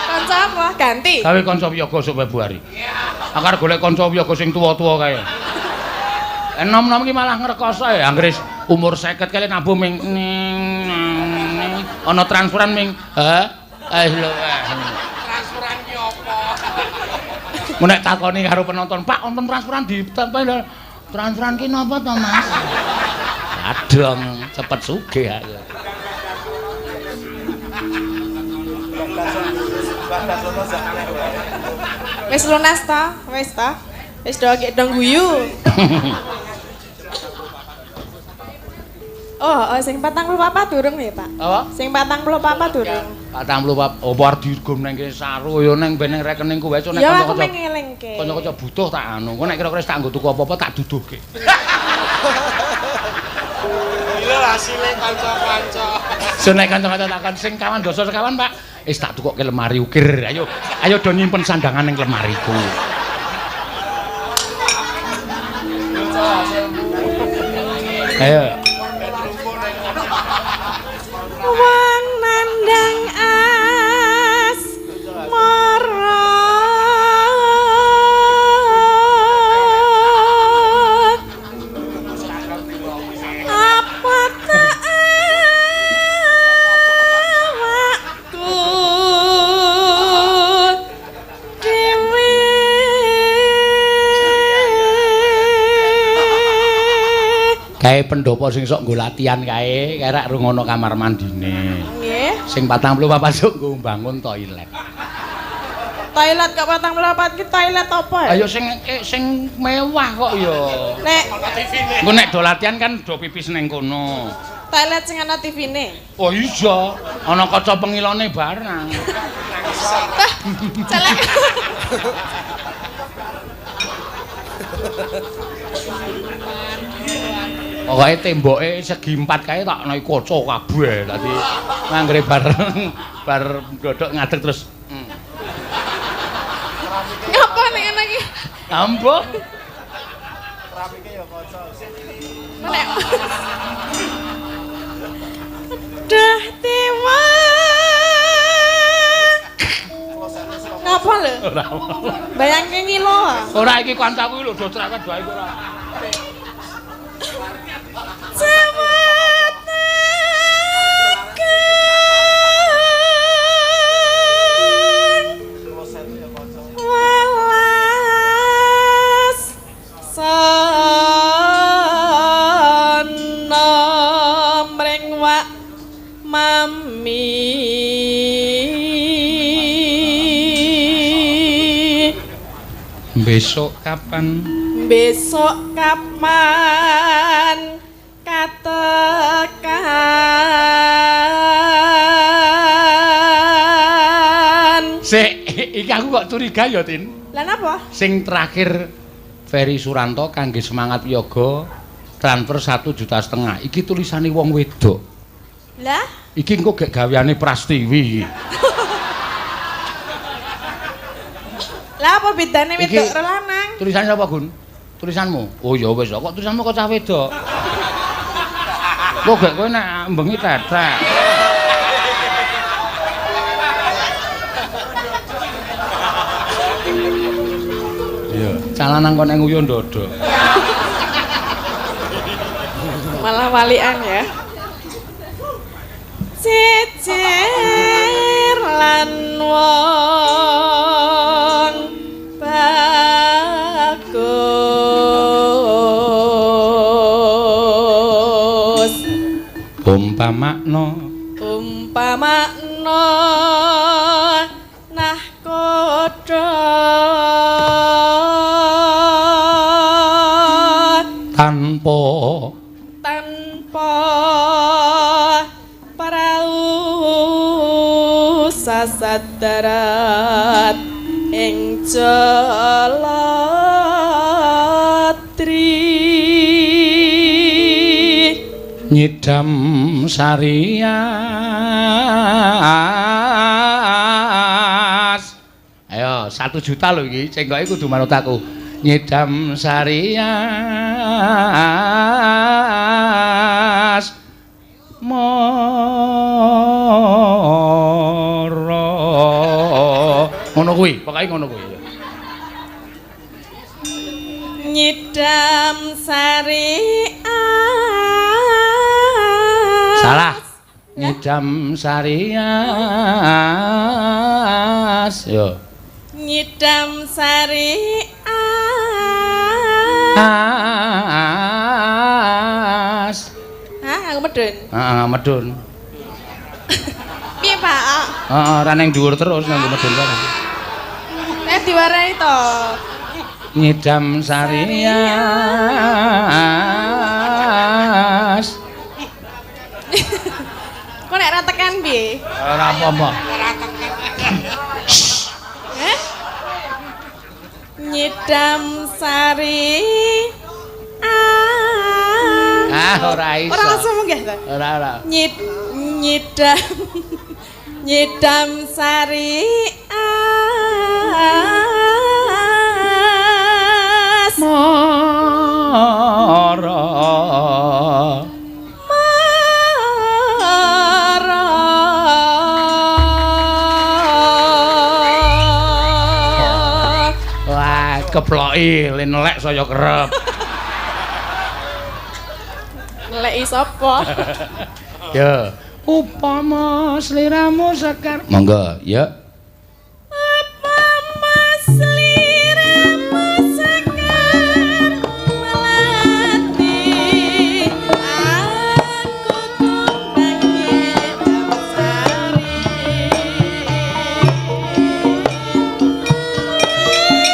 Kanca apa? Ganti. Gawe kanca wiyaga esuk Februari. Aku arep golek kanca wiyaga sing tuwa-tuwa kae. Enom-enom iki malah ngrekoso ya, anggere umur 50 kali nabuh ming ana transferan ming lho. Transferan ki apa? Mun nek takoni karo penonton, Pak wonten transferan di transferan ki napa to, Mas? Adong, cepet sugih aku. Wis lunas ta? Wis ta? Wis do gek dong guyu. Oh, sing 44 durung ya, Pak? Apa? Sing 44 durung. 44 opo arep dirgom nang kene saru ya nang ben nang rekeningku wae nek Ya aku kanca-kanca. mengelingke. Kanca-kanca butuh tak anu. Engko nek kira-kira tak nggo tuku apa-apa tak duduhke. Gila hasilnya kanca-kanca. So nek kanca-kanca takon sing kawan dosa sekawan, Pak. Wis tak tukokke lemari ukir. Ayo, ayo do nyimpen sandangan ning lemariku. Ayo. Wong nandang asmara. Apa tak awakku dhewe? Kae pendopo sing sok nggo latihan kae, kae rak rungono kamar mandine. Nggih. Sing 44 sok nggo mbangun toilet. Toilet kok 44 ki toilet apa ya? Ayo sing sing mewah kok ya. Nek Engko nek do latihan kan do pipis ning kono. Toilet sing ana TV-ne. Oh iya, ana kaca pengilone barang. Celek. Pokoke temboke segi empat kae tak ana kaca kabeh. Dadi anggere bareng bar ndodok ngadeg terus. Ngapa nek ngono iki? Ambo. Keramike ya kaca. Nek. Dah tewa. Ngapa lho? Ora. Bayangke ngilo. Ora iki kancaku lho do cerewet wae ora. Cewetaken welas sana mring wak mami. Besok kapan? Besok kapan katekan? Sik, iki aku kok curiga ya, Tin. Lah napa? Sing terakhir Ferry Suranto kangge semangat yoga transfer 1,5 juta. Iki tulisane wong wedok. Lah? Iki engko gek gaweane Prastiwi iki. Lah apa bedane wedok karo lanang? Tulisane sapa, Gun? Tulisanmu? Oh ya wis, kok tulisanmu kok cah wedok. Kok gek kowe nek bengi tetek. Iya, cah lanang kok nek nguyuh ndodok. Malah walian ya. Cecer lan wong bagus. Umpamakno umpamakno nahkoda tanpa tanpa parau sasat darat ing jaladri. Nyidam sarias. Ayo 1 juta lho iki, cengkoke kudu manut aku. Nyidam sarias mara. Ngono kuwi, pokoke ngono kuwi. Nyidam sarias. Salah. Nyidam sarias. Yo. Nyidam sarias. Hah, aku medun. Heeh, medun. Piye, Pak? Heeh, ora ning dhuwur terus nang medun barang. Nek diwarai to. Nyidam sarias. Kok nek ra tekan piye? Ora apa-apa. Heh? Nyidam sari. Ah, ora iso. Ora langsung munggah ta? Ora, ora. Nyidam nyidam sari as Mara. Mara. Wah, keploki linelek saya kerep. Ngeleki sapa? Ya. Upama sliramu sekar. Monggo, ya. Upama sliramu sekar melati, aku kumbang nyidam sari.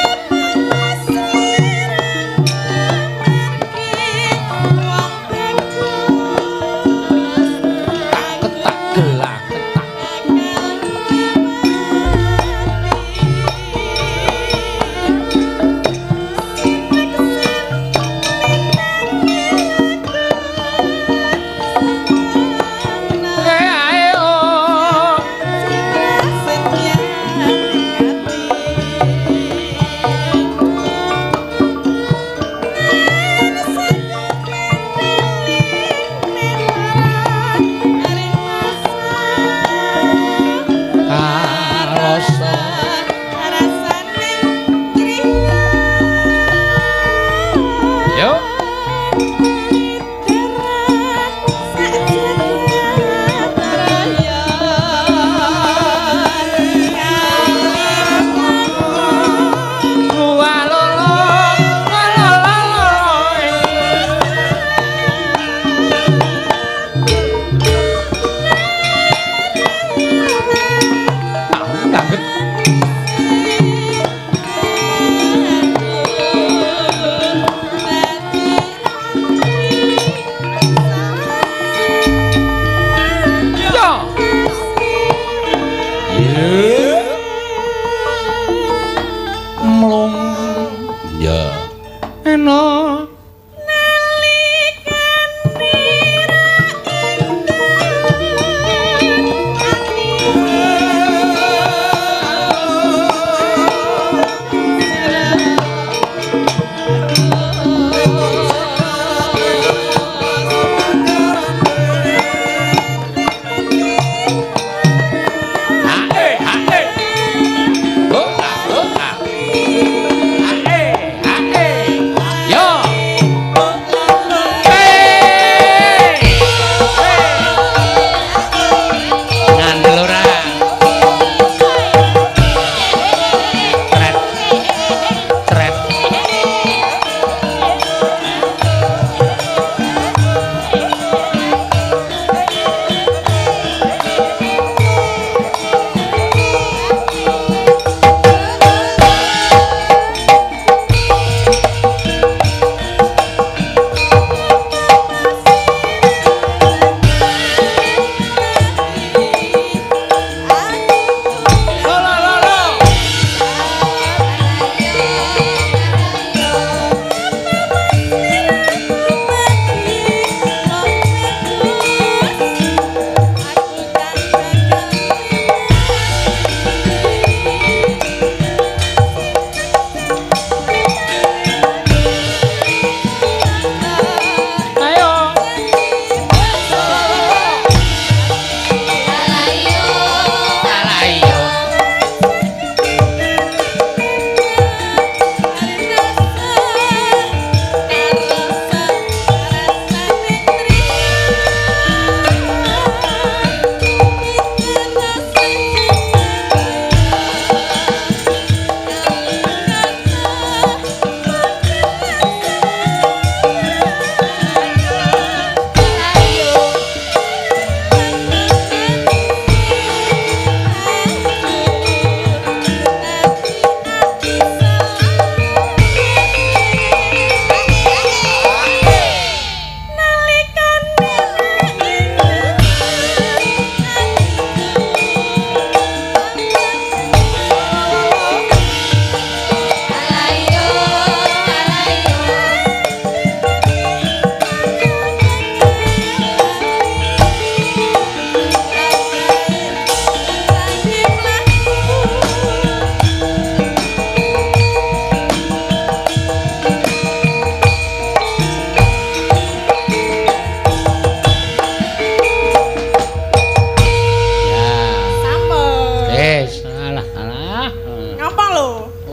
Upama sliramu margi wong bagus, Ketak gelak ketak. Karasa. Yo. Mlung. Ya. Eno. Hae, hae. Oh, ah, oh, ah. Hae, hae. Yo. Hey. Ngandel ora? Tret. Tret. Lo lo lo lo. Ayo. Alayo.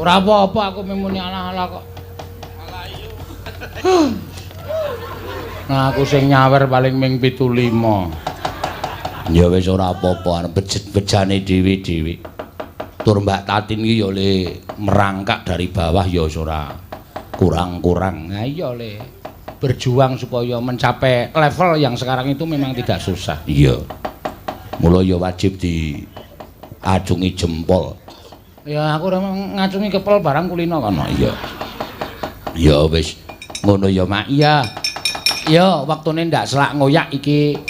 Ora apa-apa aku muni alah-alah kok. Nah, aku sing nyawer paling ming 75. Ya wis ora apa-apa, arep bejet-bejane dhewe-dhewe. Tur Mbak Tatin iki ya le merangkak dari bawah ya wis ora kurang-kurang. Nah iya le. Berjuang supaya mencapai level yang sekarang itu memang tidak susah. Iya. Mula ya wajib diacungi jempol. Ya aku ora ngacungi kepel barang kulino kono. Iya. Ya wis ngono ya, Mak. Iya. Ya, waktune ndak selak ngoyak iki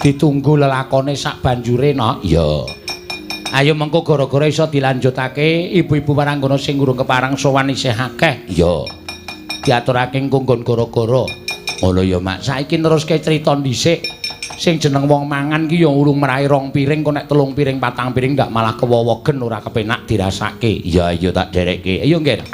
ditunggu lelakone sak banjure no. Iya. Ayo mengko gara-gara iso dilanjutake ibu-ibu waranggana sing urung keparang sowan isih akeh. Iya. Diaturake engko nggon gara-gara. Ngono ya, Mak. Saiki neruske crita dhisik. Sing jeneng wong mangan ki ya urung meraih rong piring kok nek telung piring patang piring ndak malah kewowogen ora kepenak dirasake. Iya, ayo tak derekke. Ayo, Ngger.